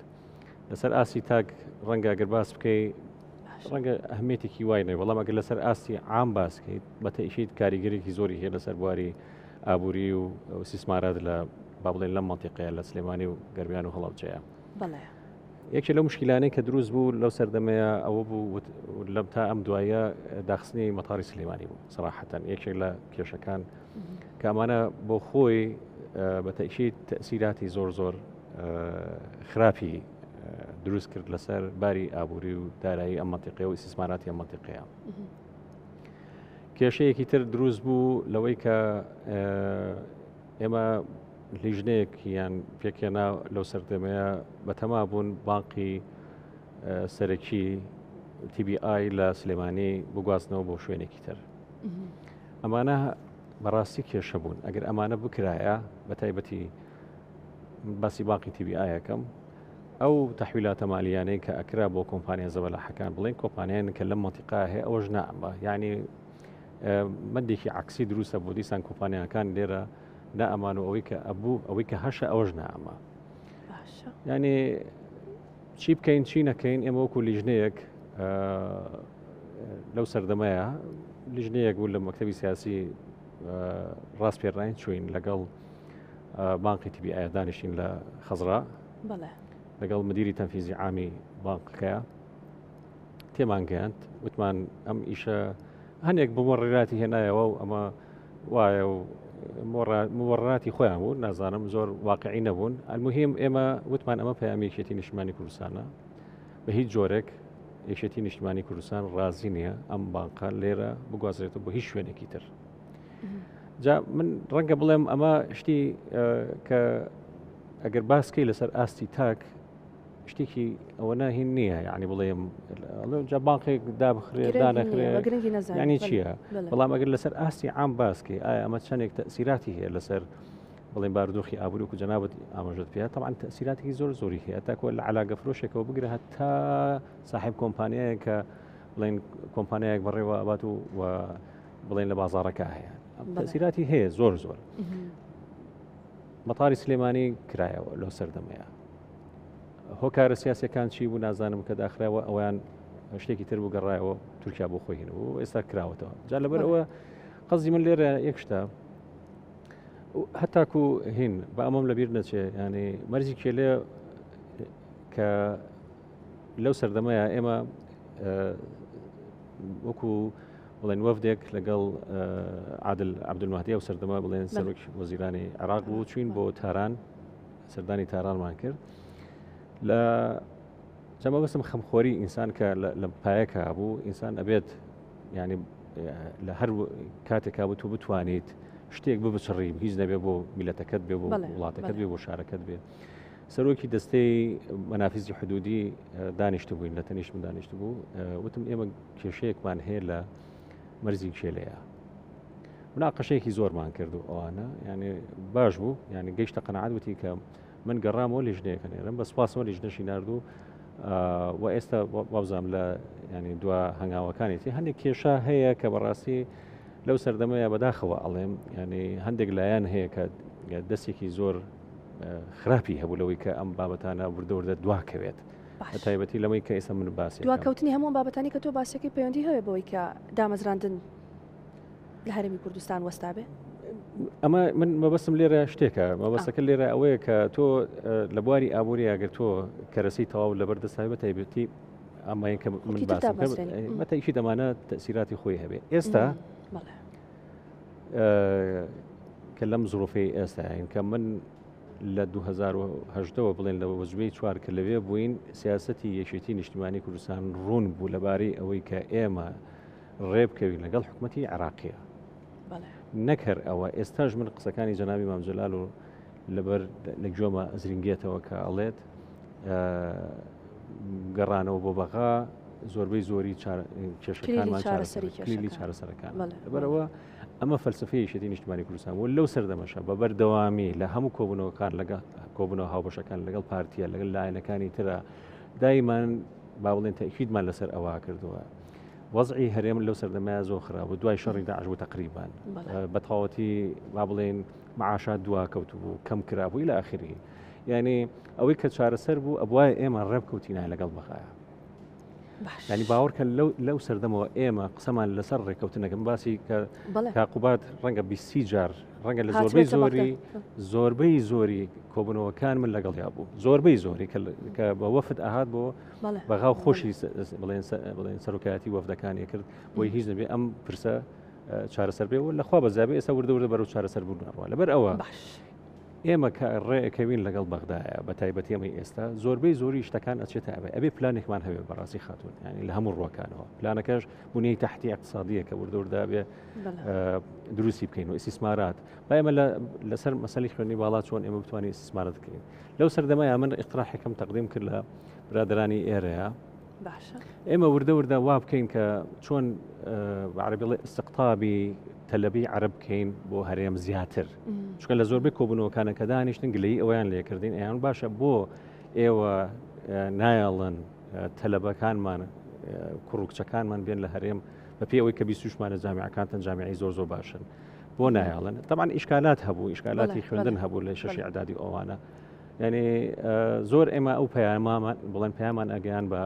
لەسەر ئاستی تاک ڕەنگە ئەگەر باس بکەی ڕەنگە ئەهمیەتێکی وای نەبێ بەڵام ئەگەر لەسەر ئاستی عام باس کەیت بە تەئکید کاریگەرێکی زۆری هەیە لەسەر بواری ئابووری و سیسمارات لە با بڵێن لەم مەنتیقەیە لە سلێمانی و گەرمیان و هەڵەبجەیە. بەڵێ. یەکێ لەو مشکیلانەی کە دروست بوو لەو سەردەمەیە ئەوە بوو لەم تا ئەم دوایە داخستنی مەتاری سلێمانی بوو سەراحەتەن یەکێک لە کێشەکان کە ئەمانە بۆ خۆی بە تەئکید تەسیراتی زۆر زۆر خراپی دروست کرد لەسەر باری ئابووری و دارایی ئەم مەنتیقەیە و ئیسیسماراتی ئەم مەنتیقەیە. کێشەیەکی تر دروست بوو لەوەی کە ئێمە لیژنەیەکیان پێکێنا لەو سەردەمەیە بەتەما بوون بانقی سەرەکی TBI لە سلێمانی بگواستنەوە بۆ شوێنێکی تر. ئەمانە بەڕاستی کێشە بوون ئەگەر ئەمانە بکرایە بە تایبەتی باسی باقی TBI ەکەم ئەو تەحویلاتە مالیانەی کە ئەکرا بۆ کۆمپانیا زەبەلاحەکان بڵێن کۆمپانیان کە لەم مەنتیقا هەیە ئەوەش نامە یعنی مەندێکی عکسی دروستە بۆ دیسان کۆمپانیاکان لێرە نائەمان و ئەوەی کە ئەبوو ئەوەی کە هەشە ئەوەش نامە ینی چی بکەین چی نەکەین ئێمە وەکو لیژنەیەک لەو سەردەمەیە لیژنەیەک بوو لە مەکتتەبی سیاسی ڕاست پێڕین چوین لەگەڵ بانقی تبی ئایا دانیشتین لە خەزرا لەگەڵ مدیری تەنفیزی عامی بانقەکەیە تێمان گەیاند وتمان ئەم ئیشە هەنێک بمەڕیراتی هێنایەوە و ئەمە وایە و مبەڕراتی خۆیان بوو نازانم زۆر واقعی نەبوون المهم ئێمە وتمان ئەمە پەیامی یەکێتی نیشتمانی کوردستانە بە هیچ جۆرێک یەکێتی نیشتمانی کوردستان ڕازی نییە ئەم بانقە لێرە بگوازرێتەوە بۆ هیچ شوێنێکی تر جا من ڕەنگە بڵێم ئەمە شتی کە ئەگەر باسکەی لەسەر ئاستی تاک شتێکی ئەوە ناهین نییە یعنی بڵێم جا بانقێک دابخرێ دانەخرێ ینی چییە بەڵام ئەگەر لەسەر ئاستی عام باسکەی ئایا ئەمە چەندێک تەسیراتی هەیە لەسەر بڵێن بارودۆخی ئابووری و جەنابەت ئاماژەت پێ طبعا تەسیراتێکی زۆر زۆری هەیە تاکوە لە علاگە فرۆشێکەوە بگرە هەتا صاحب کۆمپانیایە کە بڵێن کۆمپانیایەک بەڕێوە ئەبات و بڵێن لە بازاڕەکە هەیە تەسیراتی هەیە زۆر زۆر مەتاری سلێمانی کرایەوە لەو سەردەمەیە هۆکارە سیاسەکان چی بوو نازانم کە داخراوە ئەویان شتێکی تر بوو گەڕایەوە تورکیا بۆ خۆی هێنەوە ئێستا کراوەتەوە جا لەبەر ئەوە قەزی من لێرە یەکشتا هەتاکو هین بە ئەمەم لەبیر نەچێ ینی مەرزی کێلێ کە لەو سەردەمەیە ئێمە وەکو بڵێن وەفدێک لەگەڵ عادل عبدولمەهدی ئەو سەردەمە بڵێن سەرۆک وەزیرانی عێراق بوو چوین بۆ تاران سەردانی تارانمان کرد لە جەمە بەسم خەمخۆری ئینسان کە لە پایەکە بوو ئینسان ئەبێت ینی لە هەر کاتێکا بوو تو بتوانیت شتێک ببچڕی هیچ نەبێ بۆ میلەتەکەت بێ بۆ وڵاتەکەت بێ بۆ شارەکەت بێ سەرۆکی دەستەی مەنافیزی حدودی دانیشتبووین لە تەنیشت من دانیشتبوو وتم ئێمە کێشەیەکمان هەیە لە مەرزی کێلەیە مناقەشەیەکی زۆرمان کرد و ئەوانە یعنی باش بوو یعنی گەیشتە قەنەعات وتی کە من گەڕامەوە لیژنەیەکە نێرم بە سوپاسەوە لیژنەشی نردوو و ئێستا وابزانام لە ینی دوا هەنگاوەکانێتی هەندێک کێشە هەیە کە بەڕاستی لەو سەردەمەیە بەداخەوە ئەڵێم ینی هەندێک لایەن هەیە کە دەستێکی زۆر خراپی هەبوو لەوەی کە ئەم بابەتانە وردە وردە دواکەوێت. بە تایبەتی لەمەی کە ئێستا من باسی دواکەوتنی هەموو بابەتانی کە تۆ باسەکەی پەیوەندی هەیە بەوەی کە دامەزراندن لە هەرێمی کوردستان وەستابێ؟ ئەمە من مەبەستم لێرە شتێکە مەبەستەکە لێرە ئەوەیە کە تۆ لە بواری ئابووری ئەگەر تۆ کەرەسی تەواو لەبەر دەستای بە تایبەتی ئەمەیە کە من باسم بەتەکی دەمانە تەسیراتی خۆی هەبێ ئێستا کە لەم زروفەی ئێستاین کە من لە 2010ەوە بڵێن لە وەزوێی چوار کە لەوێ بووین سیاستی یەکێتی نیشتیمانی کوردستان ڕوون بوو لەبارەی ئەوەی کە ئێمە ڕێبکەوین لەگەڵ حکوومەتی عراقیە نەک هەر ئەوە ئێستاش من قسەکانی جەنابی مام جەلال و لەبەر لە گوێمە ئەزرینگێتەوە کە ئەڵێت گەڕانەوە بۆ بەغا زۆربەی زۆری کێشەکانمان کلیلی چارەسەرەکان لەبەرەوە ئەمە فەلسفەی یەکێتی نیشتمانی کوردستان و لەو سەردەمەشە بە بەردەوامی لە هەموو کۆبوونەوەکان لەگەڵ کۆبوونەوە هاوبەشەکان لەگەڵ پارتیە لەگەڵ لایەنەکانی ترە دایمان با بڵێن تەکیدمان لەسەر ئەوە کردووە وەزعی هەرێم لەو سەردەمەیا زۆر خراپ بوو دوای شەڕی داعش بوو تەقریبان بە تەواوەتی با بڵێن معاشات دوا کەوتبوو کەم کرابوو لە ئاخری یعنی ئەوەی کە چارەسەر بوو ئەبواە ئێمە ڕێبکەوتینە لەگەڵ بەغایە ینی باوەڕکە لەو سەردەمەوە ئێمە قسەمان لەسەر ڕێککەوتنەکەم باسی کە کاقوبات ڕەنگە بیسی جار ڕەنگە لە زۆربەی زۆری زۆربەی زۆری کۆبنەوەکان من لەگەڵیا بوو زۆربەی زۆری کە بە وەفد ئاهات بۆ بەغا و خۆشی بڵێن سەرۆکایەتی وەفدەکانی کرد بۆی هیچ نەبێ ئەم پرسە چارەسەر بێ و لەخوا بەزیابێ ئێستا وردە وردە بەرەو چارەسەر بوون ڕوە لەبەر ئەوە ئێمە کە ڕێەکەوین لەگەڵ بەغدایە بە تایبەتی ئەمەی ئێستا زۆربەی زۆری شتەکان ئەچێتە ئەبێ ئەبێ پلانێکمان هەبێ بەڕاستی خاتون ینی لە هەموو ڕوەکانەوە پلانەکەش بنیەی تەحتی اقتصادیە کە وردە وردە بێ دروستی بکەین و ئیسیسمارات با ئێمە لەسەر مەسەلی خوێنی باڵا چۆن ئێمە بتوانین ئیسیسمارات بکەین لەو سەردەمەیا من اقتراحێکم تەقدیم کرد لە برادرانی ئێرەیە باشە ئێمە وردە وردە وا بکەین کە چۆن بە عەرەبی بڵێ استقطابی تەلەبی عەرەب بکەین بۆ هەرێم زیاتر چونکە لە زۆربەی کۆبوونەوەکانە کە دانیشتن گلەیی ئەویان لێکردین ئەیان باشە بۆ ئێوە نایەڵن تەلەبەکانمان کوڕ و کچەکانمان بێن لە هەرێم بە پێی ئەوەی کە بیستوشمانە جامیعەکانتان جامیعی زۆر زۆر باشن بۆ نایەڵن طبعا ئیشکالات هەبوو ئیشکالاتی خوێندن هەبوو لە شەشی ئەعدادی ئەوانە یعنی زۆر ئێمە ئەو پەیامامان بڵێن پەیامان ئەگەیان بە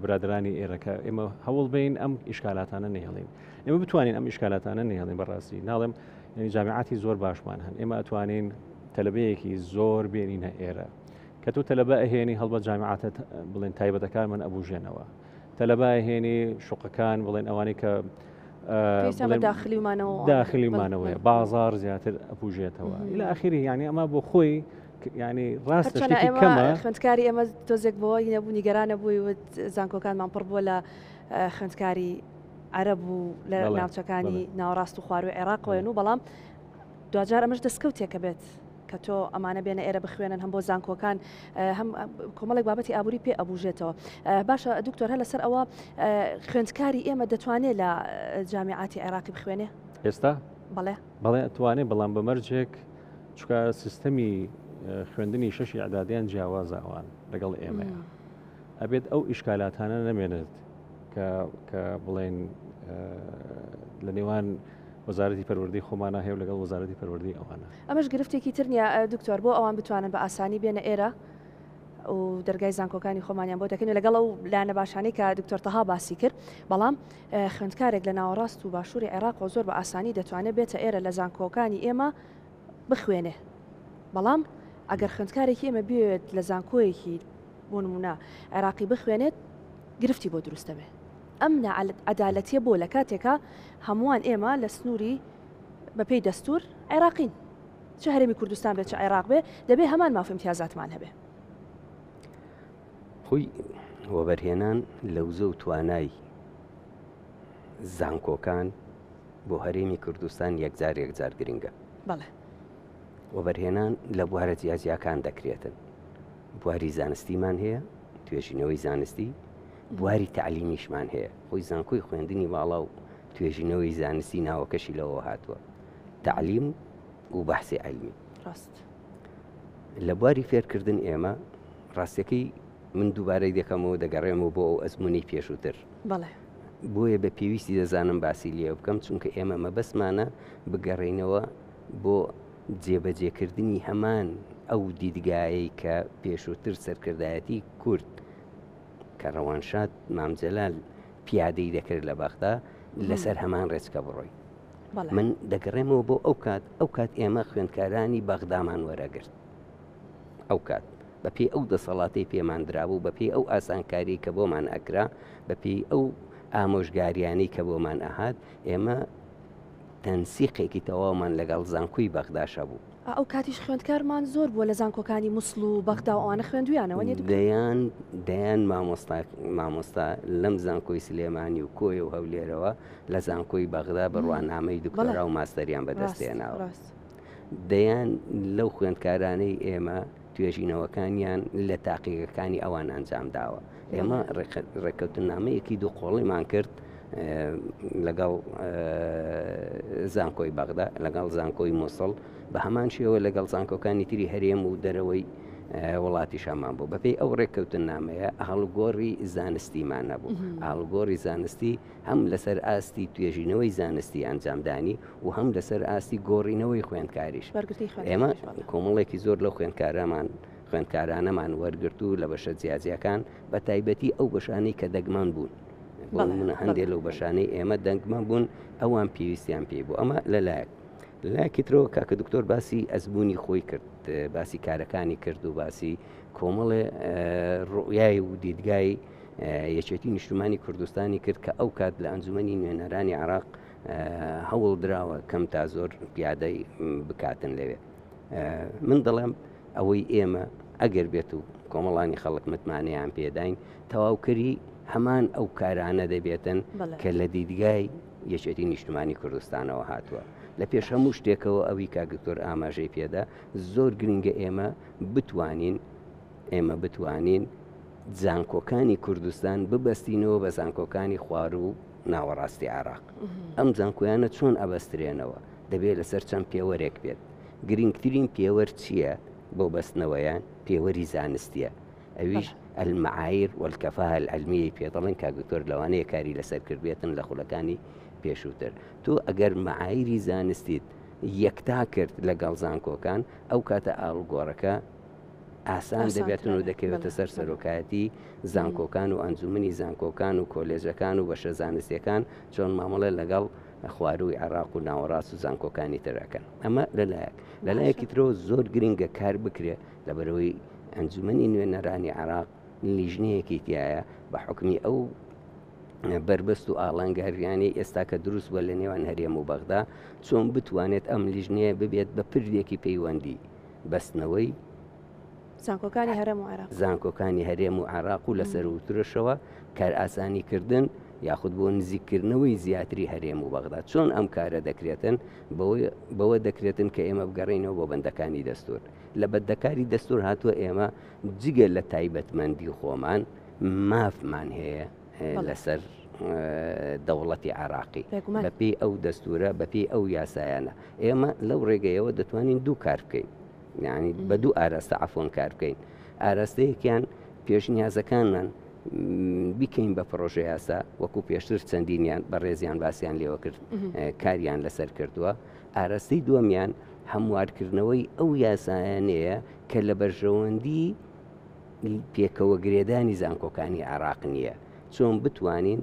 برادرانی ئێرە کە ئێمە هەوڵ بین ئەم ئیشکالاتانە نهێڵین ئێمە بتوانین ئەم ئیشکالاتانە نهێڵین بەڕاستی ناڵێم یعنی جامیعاتی زۆر باشمان هەن ئێمە ئەتوانین تەلبەیەکی زۆر بێنینە ئێرە کە تۆ تەلبە ئەهێنی هەڵبە جامیعاتە بڵێن تایبەتەکان من ئەبوژێنەوە تەلەبە ئەهێنی شوقەکان بڵێن ئەوانەی کە داخلیمانەوە داخلیمانەوەیە بازار زیاتر ئەپوژێتەوە لە ئاخری یعنی ئەمە بۆ خۆی ینی ڕاست خوندکاری ئێمە تۆزێک بۆ نەبوو نیگەرانە بووی وت زانکۆکانمان پڕ بووە لە خوندکاری عەرەب و لە ناوچەکانی ناوەڕاست و خواروی عێراقەوەن و بەڵام دواجار ئەمەش دەستکەوتێکە بێت کە تۆ ئەمانە بێنە ئێرە بخوێنن هەم بۆ زانکۆکان هەم کۆمەڵێک بابەتی ئابووری پێ ئەبوژێتەوە باشە دکتۆر هەر لەسەر ئەوە خوێندکاری ئێمە دەتوانێت لە جامیعاتی عێراقی بخوێنێ ئێستا بەڵێ بەڵێ توانێ بەڵام بە مەرجێک چکە سیستەمی خوێندنی شەشی ئەعدادیان جیاوازە ئەوان لەگەڵ ئێمەیە ئەبێت ئەو ئیشکالاتانە نەمێنێت کە بڵێن لە نێوان وەزارەتی پەروەردەی خۆمانا هەیە و لەگەڵ وەزارەتی پەروەردەی ئەوانە. ئەمەش گرفتێکی تر نییە دکتۆر بۆ ئەوان بتوانن بە ئاسانی بێنە ئێرە و دەرگای زانکۆکانی خۆمانیان بۆ دەکەین و لەگەڵ ئەو لایەنە باشانەی کە دکتۆر تەها باسی کرد بەڵام خوێندکارێک لە ناوەڕاست و باشووری عێراقەوە زۆر بە ئاسانی دەتوانێت بێتە ئێرە لە زانکۆکانی ئێمە بخوێنێ بەڵام ئەگەر خوێندکارێکی ئێمە بێت لە زانکۆیەکی بۆ نمونە عێراقی بخوێنێت گرفتی بۆ دروست دەبێت ئەم ناعەدالەتیە بۆ لە کاتێکا هەمووان ئێمە لە سنووری بەپێی دەستور عێراقین چ هەرێمی کوردستان بێت چ عێراق بێ دەبێ هەمان ماف امتیازاتمان هەبێ. خۆی وەبەرهێنان لە وزە و توانای زانکۆکان بۆ هەرێمی کوردستان یەکجار یەکجار گرنگە. بەڵێ. وەبەرهێنان لە بوارە جیاجیاکان دەکرێتن. بواری زانستیمان هەیە، توێژینەوەی زانستی، بواری تەعلیمیشمان هەیە خۆی زانکۆی خوێندنی باڵا و توێژینەوەی زانستی ناوەکەشی لەوە هاتووە تەعلیم و بەحسی عیلمی ڕاست لە بواری فێرکردن ئێمە ڕاستەکەی من دووبارەی دەکەمەوە دەگەڕێمەوە بۆ ئەو ئەزمموی پێشووتر بەڵێ بۆیە بە پێویستی دەزانم باسی لێ بکەم چونکە ئێمە مەبەستمانە بگەڕێینەوە بۆ جێبەجێکردنی هەمان ئەو دیدگایەی کە پێشووتر سەرکردایەتی کورد. کە ڕەوانشاد مام جەلال پیادەی دەکرد لە بەغدا لەسەر هەمان ڕێچکە بڕۆین. من دەگەڕێمەوە بۆ ئەو کات، ئەو کات ئێمە خوێندکارانی بەغدامان وەرەگرت. ئەو کات بەپێی ئەو دەسەڵاتەی پێمان درابوو، بەپێی ئەو ئاسانکاری کە بۆمان ئەکرا، بەپێی ئەو ئامۆژگاریانەی کە بۆمان ئەهات، ئێمە تەنسیقێکی تەواومان لەگەڵ زانکۆی بەغداش هەبوو. ئەو کاتیش خوێندکارمان زۆر بووە لە زانکۆکانی موسڵ و بەغدا و ئەوانە خوێندویانە وەنیە دکتۆر؟ دەیان دەیان مامۆستا مامۆستا لەم زانکۆی سلێمانی و کۆیە و هەولێرەوە لە زانکۆی بەغدا بڕوانامەی دکتۆرا و ماستەریان بەدەست هێناوە. دەیان لەو خوێندکارانەی ئێمە توێژینەوەکانیان لە تاقیگەکانی ئەوان ئەنجام داوە. ئێمە ڕێککەوتننامەیەکی دووقۆڵیمان کرد لەگەڵ زانکۆی بەغدا لەگەڵ زانکۆی مووسڵ بە هەمان شێوە لەگەڵ زانکۆکانی تری هەرێم و دەرەوەی وڵاتیش هەمان بوو بەپێی ئەو ڕێککەوتننامەیە ئاڵوگۆڕی زانستیمان هەبوو ئاڵوگۆڕی زانستی هەم لەسەر ئاستی توێژینەوەی زانستی ئەنجامدانی و هەم لەسەر ئاستی گۆڕینەوەی خوێندکاریش ئێمە کۆمەڵێکی زۆر لەو خوێندکارەمان خوێندکارانەمان وەرگرت و لە بەشە جیاجیاکان بە تایبەتی ئەو بەشانەی کە دەگمەن بوون بۆ نمونە هەندێک لەو بەشانەی ئێمە دەنگمان بوون ئەوان پێویستیان پێی بوو ئەمە لەلایەک لایەکی ترەوە کاکە دکتۆر باسی ئەزمموی خۆی کرد باسی کارەکانی کرد و باسی کۆمەڵێ ڕوئیای و دیدگای یەکێتی نیشتمانی کوردستانی کرد کە ئەو کات لە ئەنجومەنی نوێنەرانی عراق هەوڵ دراوە کەم تا زۆر پیادەی بکاتن لەوێ من دەڵێم ئەوەی ئێمە ئەگەر بێت و کۆمەڵانی خەڵک متمانەیان پێداین تەواوکەری هەمان ئەو کارانە دەبێتن کە لە دیدگای یەکێتی نیشتمانی کوردستانەوە هاتووە لە پێش هەموو شتێکەوە ئەوی کاک دکتۆر ئاماژەی پێدا زۆر گرنگە ئێمە بتوانین ئێمە بتوانین زانکۆکانی کوردستان ببەستینەوە بە زانکۆکانی خوارو و ناوەڕاستی عێراق. ئەم زانکۆیانە چۆن ئەبەسترێنەوە؟ دەبێت لەسەر چەند پێوەرێک بێت. گرنگترین پێوەر چییە بۆ بەستنەوەیان؟ پێوەری زانستییە. ئەویش المعایر والکفاءە العلمیەی پێ دەڵێن، کاک دکتۆر لەوانەیە کاری لەسەر کردبێتن لە خولەکانی پێشووتر. تۆ ئەگەر معایری زانستیت یەکتا کرد لەگەڵ زانکۆکان، ئەو کاتە ئاڵوگۆڕەکە ئاسان دەبێتن و دەکەوێتە سەر سەرۆکایەتی زانکۆکان و ئەنجومنی زانکۆکان و کۆلێژەکان و بەشە زانستیەکان چۆن مامەڵێ لەگەڵ خوارووی عێراق و ناوەڕاست و زانکۆکانی تر ئەکەن ئەمە لەلایەک لەلایەکی ترەوە زۆر گرنگە کار بکرێ لەبەرەوەی ئەنجومنی نوێنەرانی عێراق لیژنەیەکی تایە بە حکمی ئەو بەربەست و ئاڵنگاریانەی ئێستا کە دروست بووە لە نێوان هەرێم و بەغدا چۆن بتوانێت ئەم لیژنەیە ببێت بە پردێکی پەیوەندی بەستنەوەی زانکۆکانی هەرێم و عێراق. زانکۆکانی هەرێم و عێراق و لە سەرووترشەوە کارئاسانیکردن یاخود بۆ نزیککردنەوەی زیاتری هەرێم و بەغدا. چۆن ئەم کارە دەکرێتن؟ بەوە دەکرێتن کە ئێمە بگەڕێینەوە بۆ بەندەکانی دەستوور. لە بەندەکاری دەستوور هاتووە ئێمە جگە لە تایبەتمەندی خۆمان مافمان هەیە لەسەر دەوڵەتی عێراقی بەپێی ئەو دەستورە بەپێی ئەو یاسایانە ئێمە لەو ڕێگەیەوە دەتوانین دوو کار بکەین یعنی بە دوو ئاراستە عفۆن کار بکەین ئاراستەیەکیان پێشنیازەکانمان بیکەین بە پرۆژە یاسا وەکو پێشتر چەندینیان بە ڕێزیان باسییان لێوە کرد کاریان لەسەر کردووە ئاراستەی دووەمیان هەموارکردنەوەی ئەو یاسایانەیە کە لە بەرژەوەندی پێکەوە گرێدانی زانکۆکانی عێراق نییە چۆن بتوانین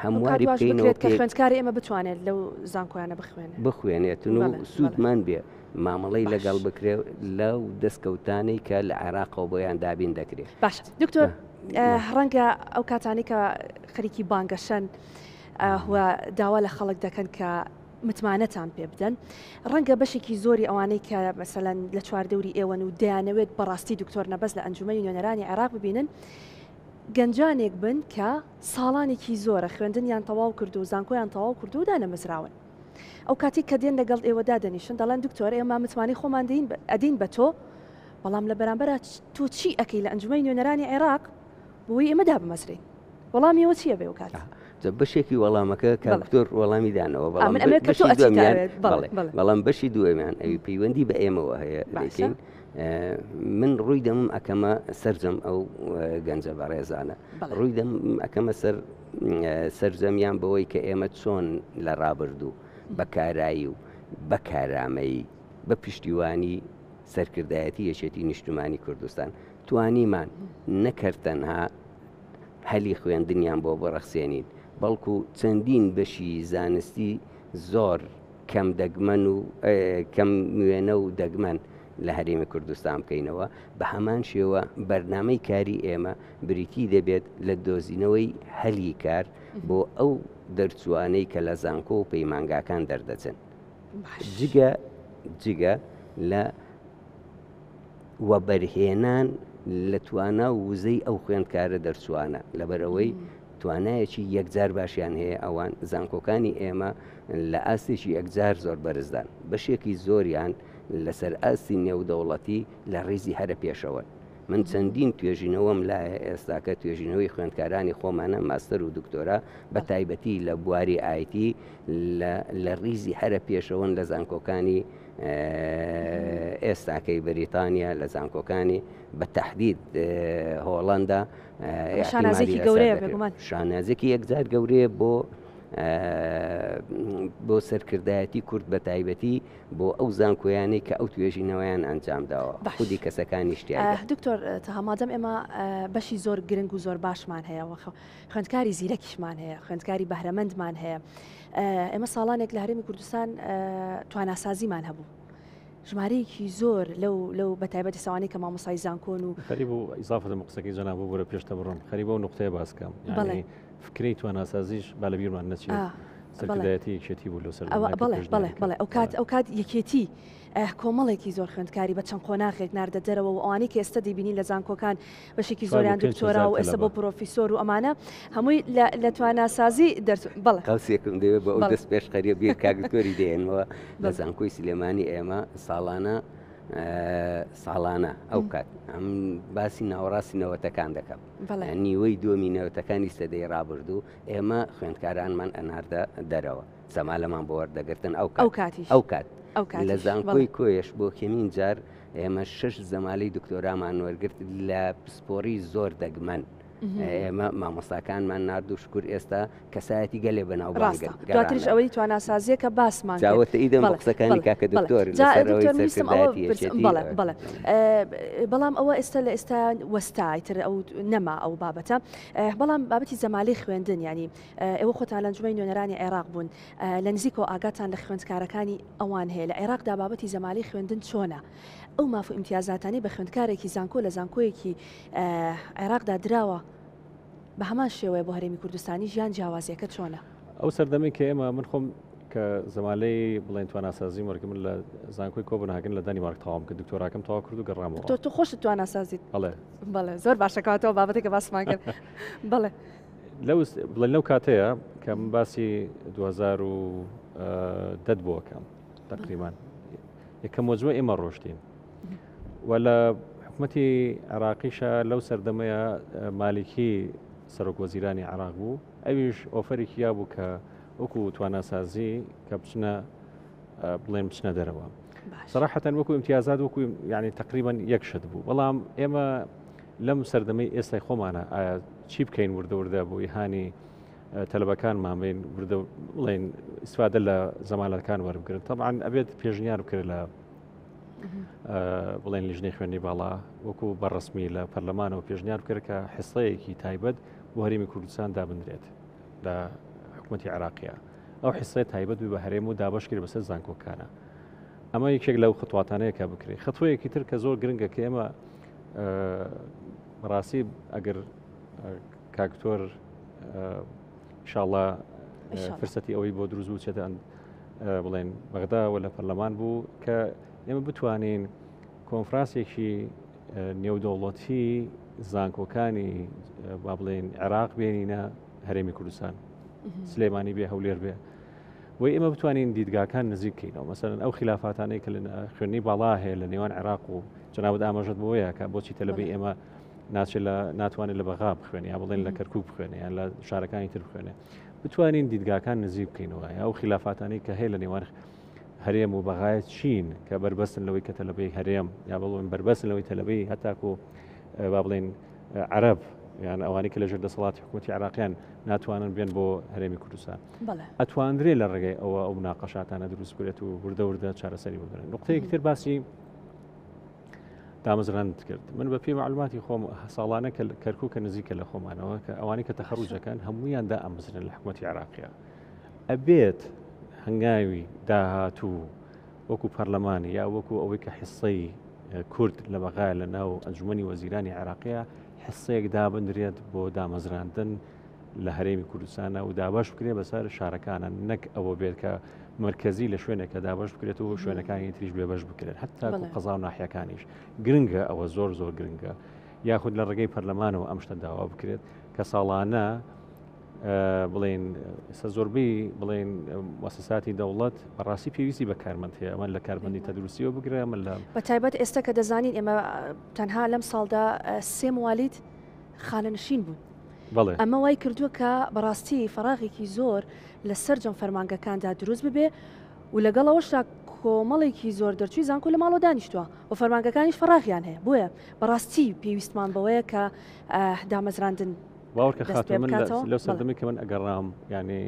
هەمواری بکەینەوە کە خوێندکاری ئێمە بتوانێت لەو زانکۆیانە بخوێنێت بخوێنێتن و سوودمان بێ مامەڵەی لەگەڵ بکرێ لەو دەستکەوتانەی کە لە عێراقەوە بۆیان دابین دەکرێت. باش دکتۆر ڕەنگە ئەو کاتانەی کە خەریکی بانگەشەن و داوا لە خەڵک دەکەن کە متمانەتان پێ بدەن ڕەنگە بەشێکی زۆری ئەوانەی کە مەسەلەن لە چواردەوری ئێوەن و دەیانەوێت بەڕاستی دکتۆر نەبەز لە ئەنجومەنی نوێنەرانی عێراق ببینن گەنجانێک بن کە ساڵانێکی زۆرە خوێندنیان تەواو کردو و زانکۆیان تەواو کردو و دانەمەزراون ئەو کاتێک کە دێن لەگەڵ ئێوە دادەنیشن دەڵێن دکتۆر ئێمە متمانەی خۆمان دەین ئەدین بە تۆ بەڵام لە بەرامبەرا تۆ چی ئەکەی لە ئەنجومەنی نوێنەرانی عێراق بۆی ئێمە دابمەزرێین وەڵامی ئێوە چییە بێ ئەو کات؟ جا بەشێکی وەڵامەکە کاک دکتۆر وەڵامی دانەوە بەڵام من ئەمەوێ کە تۆ بەشی ئەچیتە دووەمیان ئەوێ. بەڵێ، بەڵێ بەڵێ. بەڵام بەشی دووەمیان ئەوی پەیوەندی بە ئێمەوە هەیە باشە. دەیکەین من ڕووی دەمم ئەکەمە سەرجەم ئەو گەنجە بەڕێزانە بەڵێ. ڕووی دەمم ئەکەمە سەر سەرجەمیان بەوەی کە ئێمە چۆن لە ڕابردوو بە کارایی و بە کارامەیی بە پشتیوانی سەرکردایەتی یەکێتی نیشتمانی کوردستان توانیمان نەک هەر تەنها هەلی خوێندنیان بۆ بڕەخسێنین، بەڵکو چەندین بەشی زانستی زۆر کەم دەگمەن و کەم وێنە و دەگمەن لە هەرێمی کوردستان بکەینەوە، بە هەمان شێوە بەرنامەی کاری ئێمە بریتی دەبێت لە دۆزینەوەی هەلی کار بۆ ئەو دەرچووانەی کە لە زانکۆ و پەیمانگاکان دەردەچن. جگە جگە لە وەبەرهێنان لە توانا و وزەی ئەو خوێندکارە دەرچووانە، لەبەرئەوەی توانایەکی یەکجار باشیان هەیە، ئەوان زانکۆکانی ئێمە لە ئاستێکی یەکجار زۆر بەرزدان، بەشێکی زۆریان لەسەر ئاستی نێودەوڵەتی لە ڕیزی هەرە پێشەوەن. من چەندین توێژینەوەم لایە ئێستاکە توێژینەوەی خوێندکارانی خۆمانە ماستەر و دکتۆرا بە تایبەتی لە بواری ئایتی لە ڕیزی هەرە پێشەوەن لە زانکۆکانی ئێستاکەی بەریتانیا لە زانکۆکانی بە تهدید هۆڵندا شانازێکی گەورەیە بێگومان شانازێکی یەکجار گەورەیە بۆ بۆ سەرکردایەتی کورد بە تایبەتی بۆ ئەو زانکۆیانەی کە ئەو توێژینەوەیان ئەنجام داوە خودی کەسەکانی شتیان دکتۆر تەها مادەم ئێمە بەشی زۆر گرنگ و زۆر باشمان هەیە خوێندکاری زیرەکیشمان هەیە خوێندکاری بەهرەمەندمان هەیە ئێمە ساڵانێک لە هەرێمی کوردستان تواناسازیمان هەبوو. ژمارەیەکی زۆر لەو لەو بەتایبەتی سەوانەی کە مامۆسای زانکۆن و خەریب و ئیزافە دەم قسەکەی جەناب بۆرە پێشتە بڕم خەریبە و نقطەیە باسکەم یعنی فکرەی تواناسازیش با لە بیرمان نەچێت سەرکردایەتی یەکێتی بوو لەو سەردەمە بەڵێ بەڵێ بەڵێ ئەو کات ئەو کات یەکێتی کۆمەڵێکی زۆر خوێندکاری بە چەند قۆناغێک ناردە دەرەوە و ئەوانەی کە ئێستا دەیبینین لە زانکۆکان بەشێکی زۆریان دکتۆرا و ئێستا بۆ پرۆفیسۆر و ئەمانە هەمووی لە تواناسازی دەرچ بەڵێ قەوسێکم دەوێت بۆ ئەو دەست پێشخەریە بیر کاک دکتۆری دێنمەوە لە زانکۆی سلێمانی ئێمە ساڵانە ساڵانە ئەو کات ئەم باسی ناوەڕاستی نەوەتەکان دەکەم نیوەی دووەمی نەوەتەکانی سەدەی ڕابردوو ئێمە خوێندکارانمان ئەناردە دەرەوە زەمالەمان بۆ وەردەگرتن ئەو ئەو کات لە زانکۆی کۆیەش بۆ کەمین جار ئێمە شش زەمالەی دکتۆرامان وەرگرت لە پسپۆری زۆر دەگمەن. ئێمە مامۆستاکانمان نارد و شکر ئێستا کەسایەتی گەلێ بەناوبانگن. دواتریش ئەوەی تواناسازییە کە باسمان کرد. جا تەئیدم بە قسەکانی کاکە دکتۆر لەسەر ئەوەی سەرکردایەتی یەکێتی. بەڵێ بەڵێ بەڵام ئەوە ئێستا لە ئێستا وەستا ئیتر ئەو نەما ئەو بابەتە بەڵام بابەتی زەمالەی خوێندن یانی ئێوە خۆتان لە ئەنجومەنی نوێنەرانی عێراق بوون لە نزیکەوە ئاگاتان لە خوێندکارەکانی ئەوان هەیە لە عێراقدا بابەتی زەمالەی خوێندن چۆنە ئەو ماف و ئیمتیازاتانەی بە خوێندکارێکی زانکۆ لە زانکۆیەکی عێراقدا دراوە بە هەمان شێوەیە بۆ هەرێمی کوردستانیش یان جیاوازیەکە چۆنە؟ ئەو سەردەمەی کە ئێمە من خۆم کە زەمالەی بڵێن تواناسازی وەرگرت من لە زانکۆی کۆپنهاگن لە دانیمارک تەواوم کرد دکتۆراکەم تەواو کرد و گەڕامەوە. تۆ تۆ خۆشت تواناسازیت؟ بەڵێ. بەڵێ زۆر باشە کەواتەوە بابەتێکە باسمان کرد. بەڵێ. لەو بڵێن لەو کاتەیە کە من باسی 2010 بۆکەم تقریبان یەکەم وەجبە ئێمە ڕۆشتین و لە حکومەتی عێراقیشە لەو سەردەمەیە مالیکی سەرۆک وەزیرانی عێراق بوو ئەویش ئۆفەرێکی یا بوو کە وەکو تواناسازی کە بچنە بڵێن بچنە دەرەوە سەراحەتەن وەکو امتیازات وەکو یعنی تقریبا یەک شت بوو بەڵام ئێمە لەم سەردەمەی ئێستای خۆمانە ئایا چی بکەین وردە وردە بۆ ئیهانی تەلەبەکانمان بین وردە بڵێن ئیسفادە لە زەمالەکان وەربگرن طبعا ئەبێت پێشنیار بکرێت لە بڵێن لیژنەی خوێندنی باڵا وەکو بە ڕسمی لە پەرلەمانەوە پێشنیار بکرێت کە حسەیەکی تایبەت بۆ هەرێمی کوردستان دابنرێت لە حکوومەتتی عراقیە ئەو حسەی تایبەت بە هەرێم و دابش کرد بەسەر زانکۆکانە ئەمە یەکێک لەو خطواتانەیە کە بکرێت خطوەیەکی تر کە زۆر گرنگە کە ئێمە بەڕاستی ئەگەر کاکتۆر شاءله فرسەتی ئەوەی بۆ دروست بوو چێتە بڵێن بەغدا و لە پەرلەمان بوو کە ئێمە بتوانین کۆنفرانسێکی نێودەوڵەتی زانکۆکانی با بڵێن عێراق بێنینە هەرێمی کوردستان سلێمانی بێ هەولێر بێ بۆی ئێمە بتوانین دیدگاکان نزیک بکەینەوە مەسەلەن ئەو خلافاتانەی کە لە خوێندنی باڵا هەیە لە نێوان عێراق و جەنابت ئاماژەت بۆیە کە بۆچی تەلەبەی ئێمە ناچێت لە ناتوانێت لە بەغا بخوێنێ یا بڵێن لە کەرکک بخوێنێ یان لە شارەکانی تر بخوێنێ بتوانین دیدگاکان نزیک بکەینەوە یا ئەو خلافاتانەی کە هەیە لە نێوان هەرێم و بەغایە چین کە بەربەستن لەوەی کە تەلەبەی هەرێم یا بڵێن بەربەستن لەوەی تەلەبەی هەتاکو با بڵێن عەرەب یان ئەوانەی کە لەژێر دەسەڵاتی حکوومەتی عراقیان ناتوانن بێن بۆ هەرێمی کوردستان ئەتواندرێ لە ڕێگەی ئەوە ئەو مناقەشاتانە دروست بکرێت و وردە وردە چارەسەری ببرن نقطەیەکی تر باسی. دامەزراندت کرد من بە پێی معلوماتی خۆم ساڵانە کە کەرکک کە نزیکە لە خۆمانەوە کە ئەوانەی کە تەخەڕوجەکان هەمویان دا ئەمزرن لە حکوومەتی عراقیە ئەبێت هەنگاوی داهاتوو وەکو پەرلەمانی یا وەکو ئەوەی کە حسەی کورد لە بەغای لە ناو ئەنجومی وەزیرانی عراقیە حسەیەک دابدرێت بۆ دامەزراندن لە هەرێمی کوردستانە و دابش بکرێت بەسەر شارەکانە نەک ئەوە بێت کە مرکزی لە شوێنێکە دابش بکرێت و شوێنەکانی تریش بێبەش بکرێت هەتا قەزا و ناحیەکانیش گرنگە ئەوە زۆر زۆر گرنگە یاخود لە ڕێگەی پەرلەمانەوە ئەم شتە داوا بکرێت کە ساڵانە بڵێن ئێستا زۆربەی بڵێن مؤسساتی دەوڵەت بەڕاستی پێویستی بە کارمەند هەیە ئەمە لە کارمەندی تەندروستیەوە بگرە ئەمە لە بە تایبەت ئێستا کە دەزانین ئێمە تەنها لەم ساڵدا سێ موالید خانەنشین بوون. بەڵێ. ئەمە وای کردووە کە بەڕاستی فەراغێکی زۆر لە سەرجەم فەرمانگەکاندا دروست ببێ و لەگەڵ ئەوەشدا کۆمەڵێکی زۆر دەرچووی زانکۆ لە ماڵەوە دانیشتووە و فەرمانگەکانیش فەراغیان هەیە بۆیە بەڕاستی پێویستمان بەوەیە کە دامەزراندن باوەڕکە دەست پێ خاتوو من لە- بکاتەوە. لەو بەڵێ. سەردەمەی کە من ئەگەڕام یعنی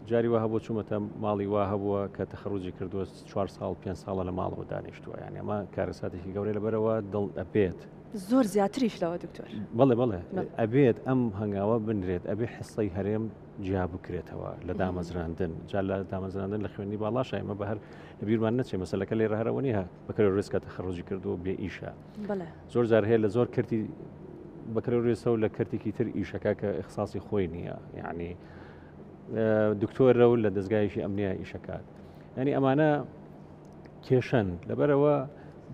جاری وا هەبوو چوومەتە ماڵی وا هەبووە کە تەخەڕوجی کردووە چوار ساڵ پێنج ساڵە لە ماڵەوە دانیشتووە یعنی ئەمە کارەساتێکی گەورەیە لەبەرەوە دڵ ئەبێت زۆر زیاتریش لەوە دکتۆر. بەڵێ بەڵێ ئەبێت ئەم هەنگاوە بنرێت ئەبێ حسەی هەرێم جیا بکرێتەوە لە دامەزراندن جا لە دامەزراندن لە خوێنی باڵاش ئێمە بە هەر لەبیرمان نەچێ مەسەلەکە لێرە هەرەوە نییە بەکەلۆریۆسکە تەخەڕوجی کردووە بێ ئیشە زۆر جار هەیە لە زۆر کەرتی بەکەلۆریۆسە و لە کەرتێکی تر ئیشەکە کە ئیخساسی خۆی نییە یعنی دکتۆرە و لە دەستگایشی ئەمنیە ئیشەکات ینی ئەمانە کێشەن لەبەرەوە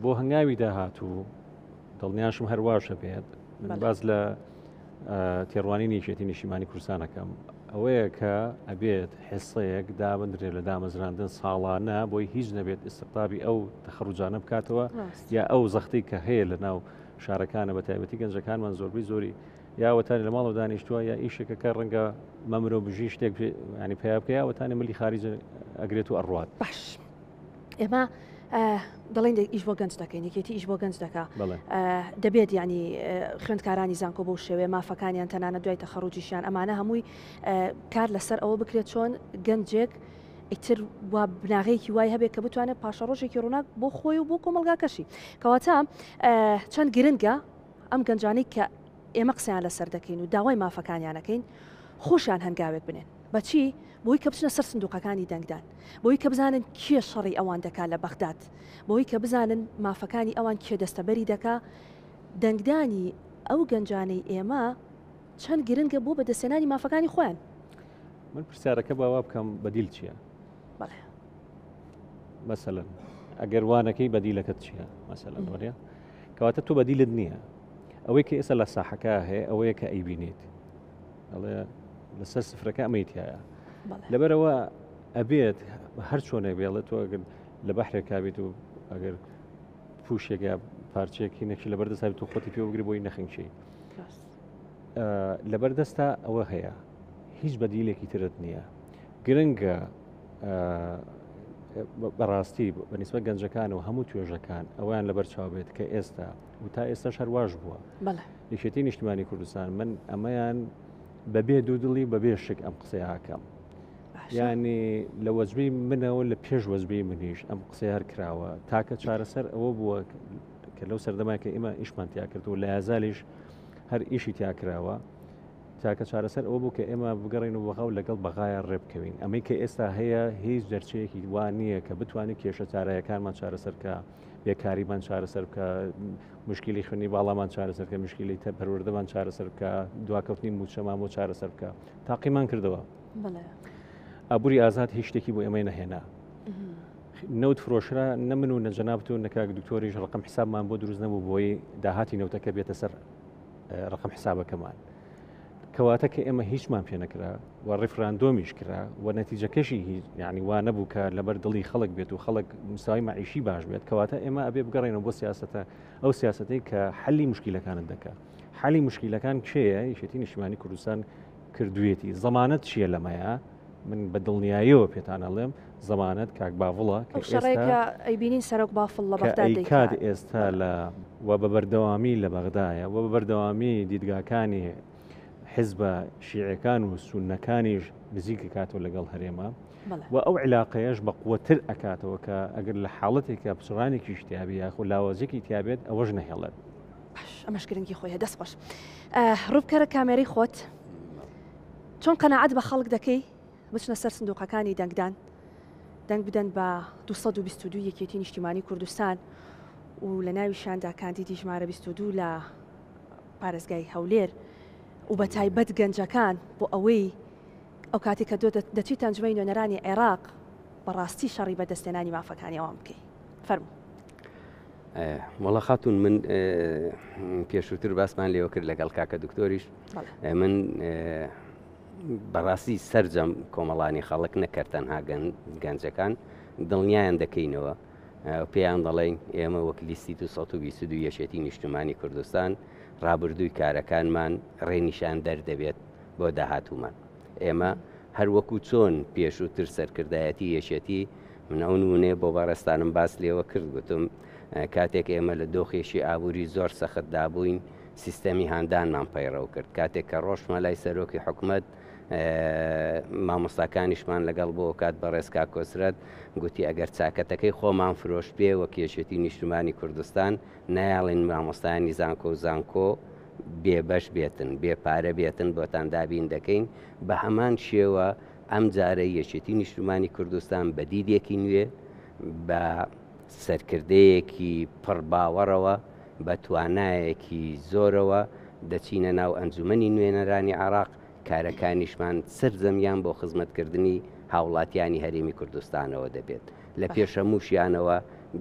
بۆ هەنگاوی داهاتوو دڵنیاشم هەرواشە بێت من باز لە تێڕوانینی یەکێتی نیشتیمانی کوردستانەکەم ئەوەیە کە ئەبێت حسەیەک دابدرێت لە دامەزراندن ساڵانە بۆی هیچ نەبێت ئستقتابی ئەو تەخەڕوجانە بکاتەوە یا ئەو زەختی کە هەیە لە ناو شارەکانە بە تایبەتی گەنجەکانمان زۆربەی زۆری یاوەتانی لە ماڵەوە دانیشتووە یا ئیشێکە کە ڕەنگە مەمرۆ بژی شتێک ینی پیا بکە یاوەتانی ملی خارج ئەگرێت و ئەڕوات باش ئێمە دەڵێن ئیش بۆ گەنج دەکەین یەکێتی ئیش بۆ گەنج دەکا دەبێت ینی خوێندکارانی زانکۆ بۆ شێوێ مافەکانیان تەنانە دوای تەخەڕوجیشیان ئەمانە هەمووی کار لەسەر ئەوە بکرێت چۆن گەنجێک ئیتر وا بناغەیەکی وای هەبێت کە بتوانێت پاشەڕۆژێکی ڕووناک بۆ خۆی و بۆ کۆمەلگاکەشی کەواتە چەند گرنگە ئەم گەنجانەی کە ئێمە قسەیان لەسەر دەکەین و داوای مافەکانیانەکەین خۆشیان هەنگاوێک بنێن بەچی؟ بۆی کە بچنە سەر سندوقەکانی دەنگدان، بۆی کە بزانن کێ شەڕی ئەوان دەکا لە بەغداد، بۆی کە بزانن مافەکانی ئەوان کێ دەستەبەری دەکا، دەنگدانی ئەو گەنجانەی ئێمە چەند گرنگە بۆ بەدەستهێنانی مافەکانی خۆیان. من پرسیارەکە با وا بکەم بەدیل چییە؟ بەڵێ. مەسەلەن ئەگەر وا نەکەی بەدیلەکەت چییە؟ مەسەلەن وەریە؟ کەواتە تۆ بەدیلت نییە. ئەوەی کە ئێستا لە ساحەکە هەیە ئەوەیە کە ئەیبینیت. ئەڵێ لەسەر سفرەکە ئەمەی تایە لەبەرەوە ئەبێت هەر چۆنێک بێڵێت تۆ ئەگەر لە بەحرێکا بیت و ئەگەر پوشێک یا پارچەیەکی نەکی لەبەر دەست هەبێت و خۆتی پێ بگری بۆی نەخنکی لەبەر دەستا ئەوە هەیە هیچ بەدیلێکی ترت نییە گرنگە بەڕاستی بەنیسبەت گەنجەکان و هەموو توێژەکان ئەویان لەبەر چاو بێت کە ئێستا و تا ئێستاش هەرواش بووە یەکێتی نیشتمانی کوردستان من ئەمەیان بەبێ دوودڵی بەبێ شک ئەم قسەیەکەم ینی لە وەزبی منەوە لە پێش وەزبی منیش ئەم قسەی هەر کراوە تاکە چارەسەر ئەوە بووە کە لەو سەردەمای کە ئێمە ئیشمان تیا کرد و لە یازالیش هەر ئیشی تیا کراوە تاکە چارەسەر ئەوە بوو کە ئێمە بگەڕین و بەغا و لەگەڵ بەغایە ڕێبکەوین ئەمەی کە ئێستا هەیە هیچ دەرچەیەکی وا نییە کە بتوانێت کێشە چارایەکانمان چارەسەر کە بێکاریمان چارەسەر بکە مشکلی خوێنی باڵامان چارەسەر بکە مشکلی تە پەروەردەمان چارەسەر بکە دواکەوتنی موچەمان بۆ چارەسەر بکە تاقیمان کردەوە ئابووری ئازاد هیچ شتێکی بۆ ئێمەی نەهێنا نەوت فرۆشرا نە من و نەجەنابت و نەکاک دکتۆریش ڕقم حسابمان بۆ دروست نەبوو بۆی داهاتی نەوتەکە بێتە سەر ڕقم حسابەکەمان کەواتە کە ئێمە هیچمان پێ نەکرا و ڕیفراندۆمیش کرا و نەتیجەکەشی هیچ یعنی وا نەبوو کە لەبەر دڵی خەڵک بێت و خەڵک مستەوای مەعیشی باش بێت کەواتە ئێمە ئەبێ بگەڕێنەوە بۆ سیاسەتە ئەو سیاسەتەی کە حەلی مشکیلەکانت دەکا حەلی مشکیلەکان کێیە یەکێتی نیشتیمانی کوردستان کردوێتی زەمانەت چییە لەمەیە من بە دڵنیاییەوە پێتان ئەڵێم زەمانەت کاک باڤڵە کە ئێستا ئەیبینین سەرۆک بافڵ لە بەغدا دەیکات ئێستا لە و بە بەردەوامی لە بەغدایە و بە بەردەوامی دیدگاکانی. حزبە شیعەکان و سوننەکانیش نزیک ئەکاتەوە لەگەڵ هەرێمە و ئەو عیلاقەیەش بە قوەتر ئەکاتەوە کە ئەگەر لە حاڵەتێکا پچڕانێکیش تیابێ یاخۆ لاوازیەکی تیابێت ئەوەش نەهێڵێت. باش ئەمەش گرنگی خۆی دەست خۆش ڕووبکەرە کامێرەی خۆت چۆن قەناعەت بە خەڵک دەکەی بچنە سەر سندوقەکانی دەنگدان دەنگ بدەن بە 222 یەکێتی نیشتیمانی کوردستان و لە ناویشاندا کاندیدی ژمارە 22 لە پارێزگای هەولێر و بە تایبەت گەنجەکان بۆ ئەوەی ئەو کاتی کە دەچیتە ئەنجومەنی نوێنەرانی عێراق بەڕاستی شەڕی بەدەستهێنانی مافەکانی ئەوان بکەی فەرموو. وەڵا خاتون من پێشووتر باسمان لێوە کرد لەگەڵ کاکە دکتۆریش من بەڕاستی سەرجەم کۆمەڵانی خەڵک نەکرد تەنها گەنجەکان دڵنیایان دەکەینەوە پێیان دەڵێین ئێمە وەک لیستی 222 یەکێتی نیشتمانی کوردستان ڕابردووی کارەکانمان ڕێنیشاندەر دەبێت بۆ داهاتوومان. ئێمە هەر وەکو چۆن پێشووتر سەرکردایەتی یەکێتی من ئەو نمونەیە بۆ بەڕێزتانم باس لێوە کرد گوتم کاتێک ئێمە لە دۆخێکی ئابووری زۆر سەختدا بووین سیستەمی هاندانمان پەیڕەو کرد کاتێک کە ڕۆشتمە لای سەرۆکی حکومەت مامۆستاکانیشمان لەگەڵ بۆ کات بەڕێز کاک کۆسرەت گوتی ئەگەر چاکەتەکەی خۆمان فرۆشت بێ وەک یەکێتی نیشتمانی کوردستان نایەڵین مامۆستایانی زانکۆ و زانکۆ بێبەش بێتن بێ پارە بێتن بۆتان دابین دەکەین بە هەمان شێوە ئەم جارە یەکێتی نیشتمانی کوردستان بە دیدێکی نوێ بە سەرکردەیەکی پڕ باوەڕەوە بە توانایەکی زۆرەوە دەچینە ناو ئەنجومەنی نوێنەرانی عێراق کارەکانیشمان سەرجەمیان بۆ خزمەتکردنی هاوڵاتیانی هەرێمی کوردستانەوە دەبێت، لە پێش هەمووشیانەوە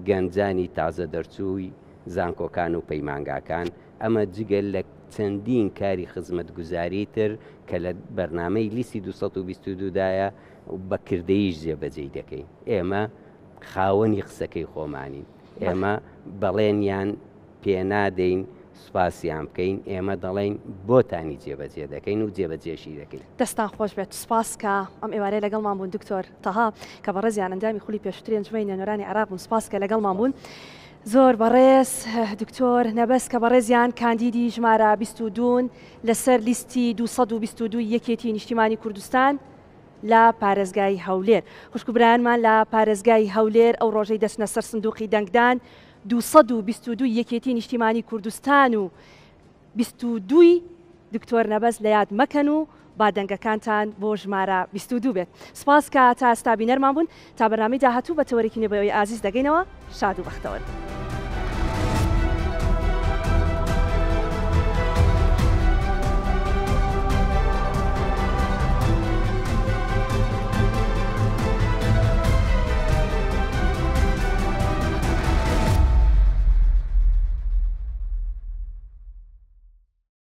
گەنجانی تازە دەرچووی زانکۆکان و پەیمانگاکان، ئەمە جگە لە چەندین کاری خزمەتگوزاری تر کە لە بەرنامەی لیستی 222 دایە و بە کردەییش جێبەجێی دەکەین. ئێمە خاوەنی قسەکەی خۆمانین، ئێمە بەڵێنیان پێنادەین سوپاسیان بکەین، ئێمە دەڵێین بۆتانی جێبەجێ دەکەین و جێبەجێشی دەکەین. دەستتان خۆش بێت، سوپاس کە ئەم ئێوارەیە لەگەڵمان بوون دکتۆر تەها، کە بەڕێزیان ئەندامی خولی پێشووتری ئەنجومەنی نوێنەرانی عێراق بوون، سوپاس کە لەگەڵمان بوون. زۆر بەڕێز دکتۆر نەبەز کە بەڕێزیان کاندیدی ژمارە 22 لەسەر لیستی 222 یەکێتی نیشتیمانی کوردستان لە پارێزگای هەولێر. خوشک و برایانمان لە پارێزگای هەولێر ئەو ڕۆژەی دەچنە سەر سندوقی دەنگدان 222 یەکێتی نیشتیمانی کوردستان و 22 ی دکتۆر نەبەز لە یاد مەکەن و با دەنگەکانتان بۆ ژمارە 22 بێت. سپاس کە تا ئێستا بینەرمان بوون. تا بەرنامەی داهاتوو بە تەوەرێکی نوێ بە ئێوەی ئازیز دەگەینەوە. شاد و بەختەوەر بن.